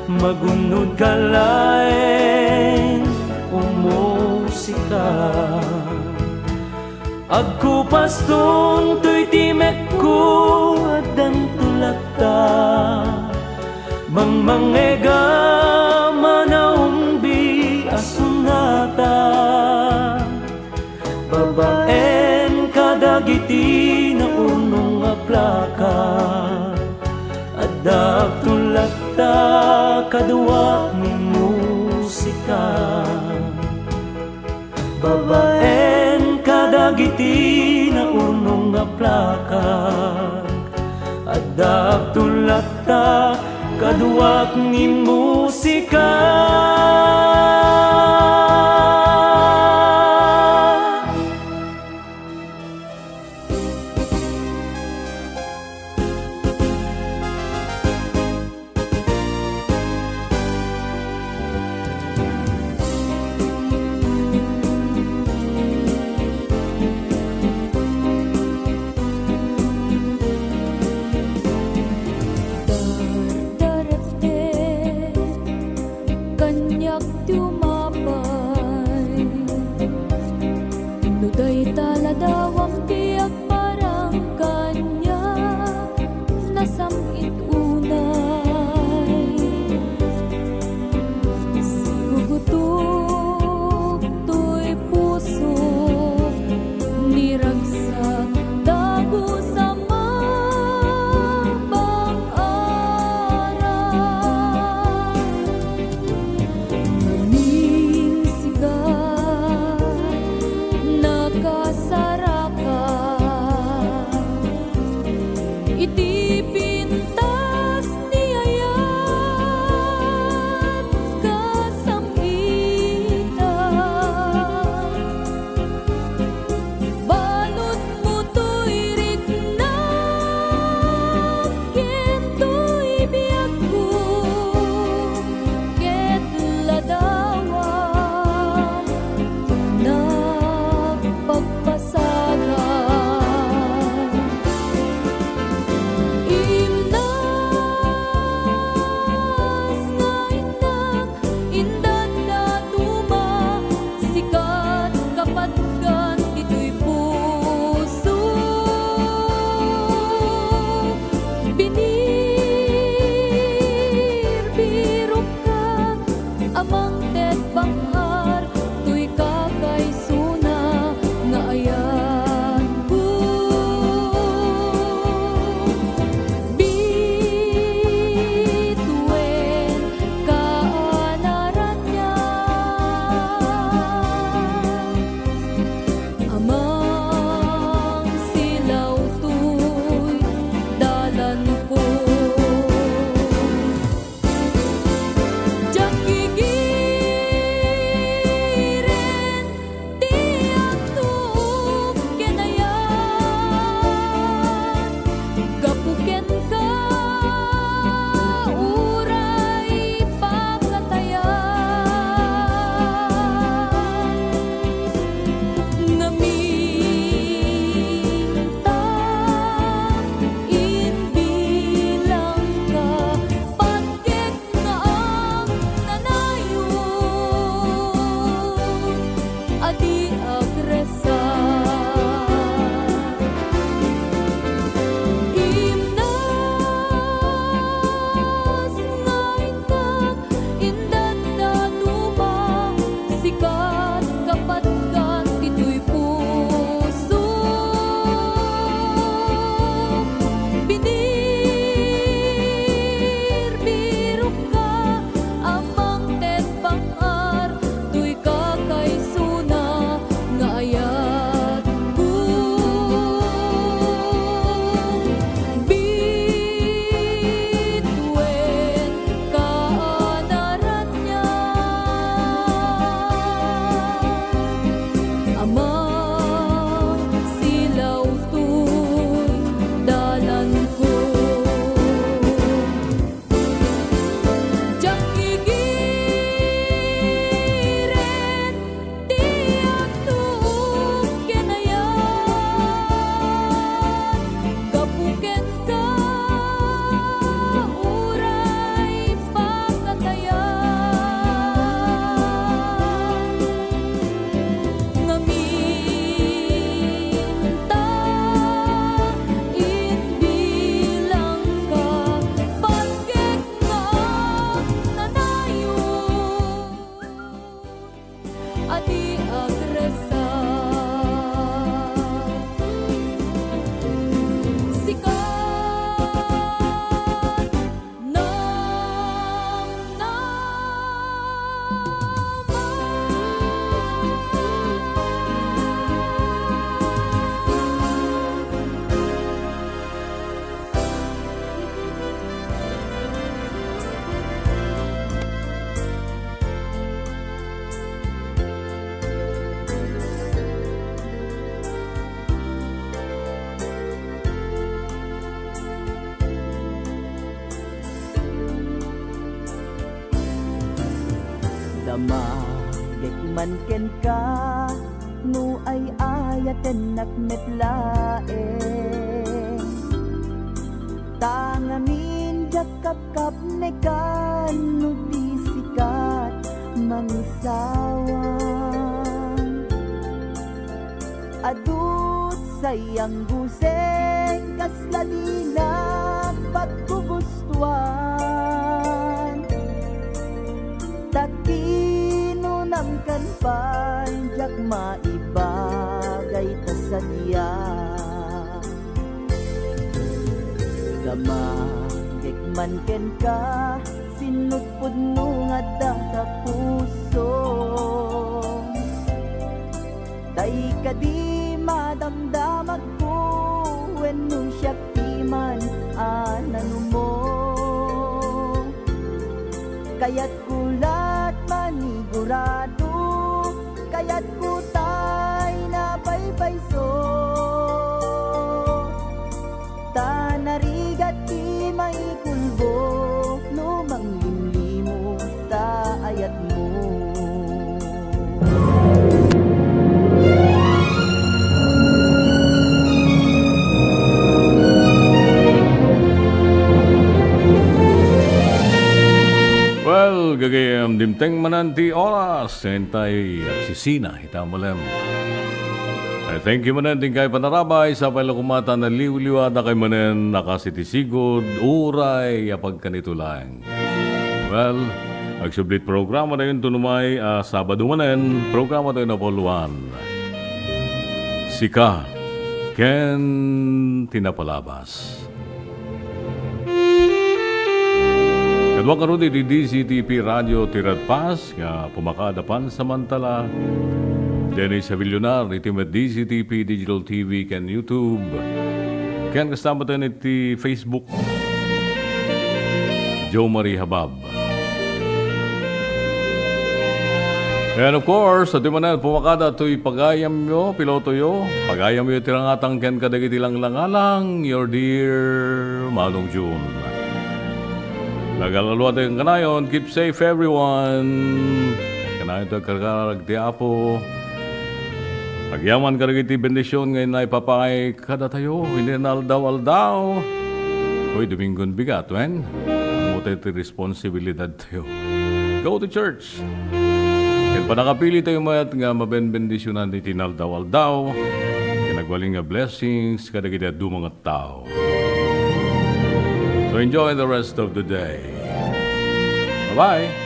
Magun-odka laeng, o musika. Agkupaston toy timekko, addanto latta. Mangmangngeg a manaumbi a sonata. Babaen kadagiti naurnong a plaka, addaakto latta kaduak ni musika. Babaen kadagiti naurnong a plaka, addaakto latta kaduak ni musika. Dardarepte kaniak ti umapay. No dayta la dawam ti agparang kaniak, nasam-it unay. Sigugutok toy pusok, ni ragsak dagus a mabang-ara. Ngamin sika, nakasaraka iti Magek man kenka, no ay-ayatennak met laeng. Ta ngamin diak kapkapnekan no di sikat mangisawan. Adut sayang guseng kasla dinak paggugustuan. Ta kinunamkan pay diak maibagay ta sadia. Gamagek man kenka, sinutpudno nga adda ta puso. Tay kadi madamdamagko wenno siak ti man a nanumo. Kayatko lat manigurado, kayatko tay nabaybayso. Ta narigat ti maikulbo no manglimlimo ta ayatmo. Well, gagayem, dimteng manen ti oras, entay agsisina ita malem. I thank you manen ti inkay panarabay, sapay la koma ta naliwliwadakan manen a kas iti sigud, uray a pagkanito laeng. Well, agsubli ti programatayo ngarud, a Sabado manen, programatayo a Paul Juan. Sika ken ti napalabas. Kaduak ngarud iti D Z T P Radio ti Radpas nga pumakaada pansamantala. Dennis Avillonar iti met D Z T P Digital T V ken YouTube. Ken kasta met iti Facebook, Joe Marie Habab. And of course, adu manen pumakaada toy pagayamyo, pilotoyo, pagayamyo iti rangatang ken kadagiti langlangalang, your dear Manong June. Nagalaluatayo kanayon, keep safe everyone. Kanayon ti agkarkararag ti Apo. Agyaman kadagiti bendisyon nga inna ipapaay kadatayo iti inaldaw-aldaw. Hoy, Domingon bigat, wen? Ammo tayo ti responsibilidad tayo. Go to church. Ket pannakapilitayo met nga mabenbendisyonan iti inaldaw-aldaw. Ken agbalin nga blessings kadagiti adu nga tao. So enjoy the rest of the day. Bye-bye.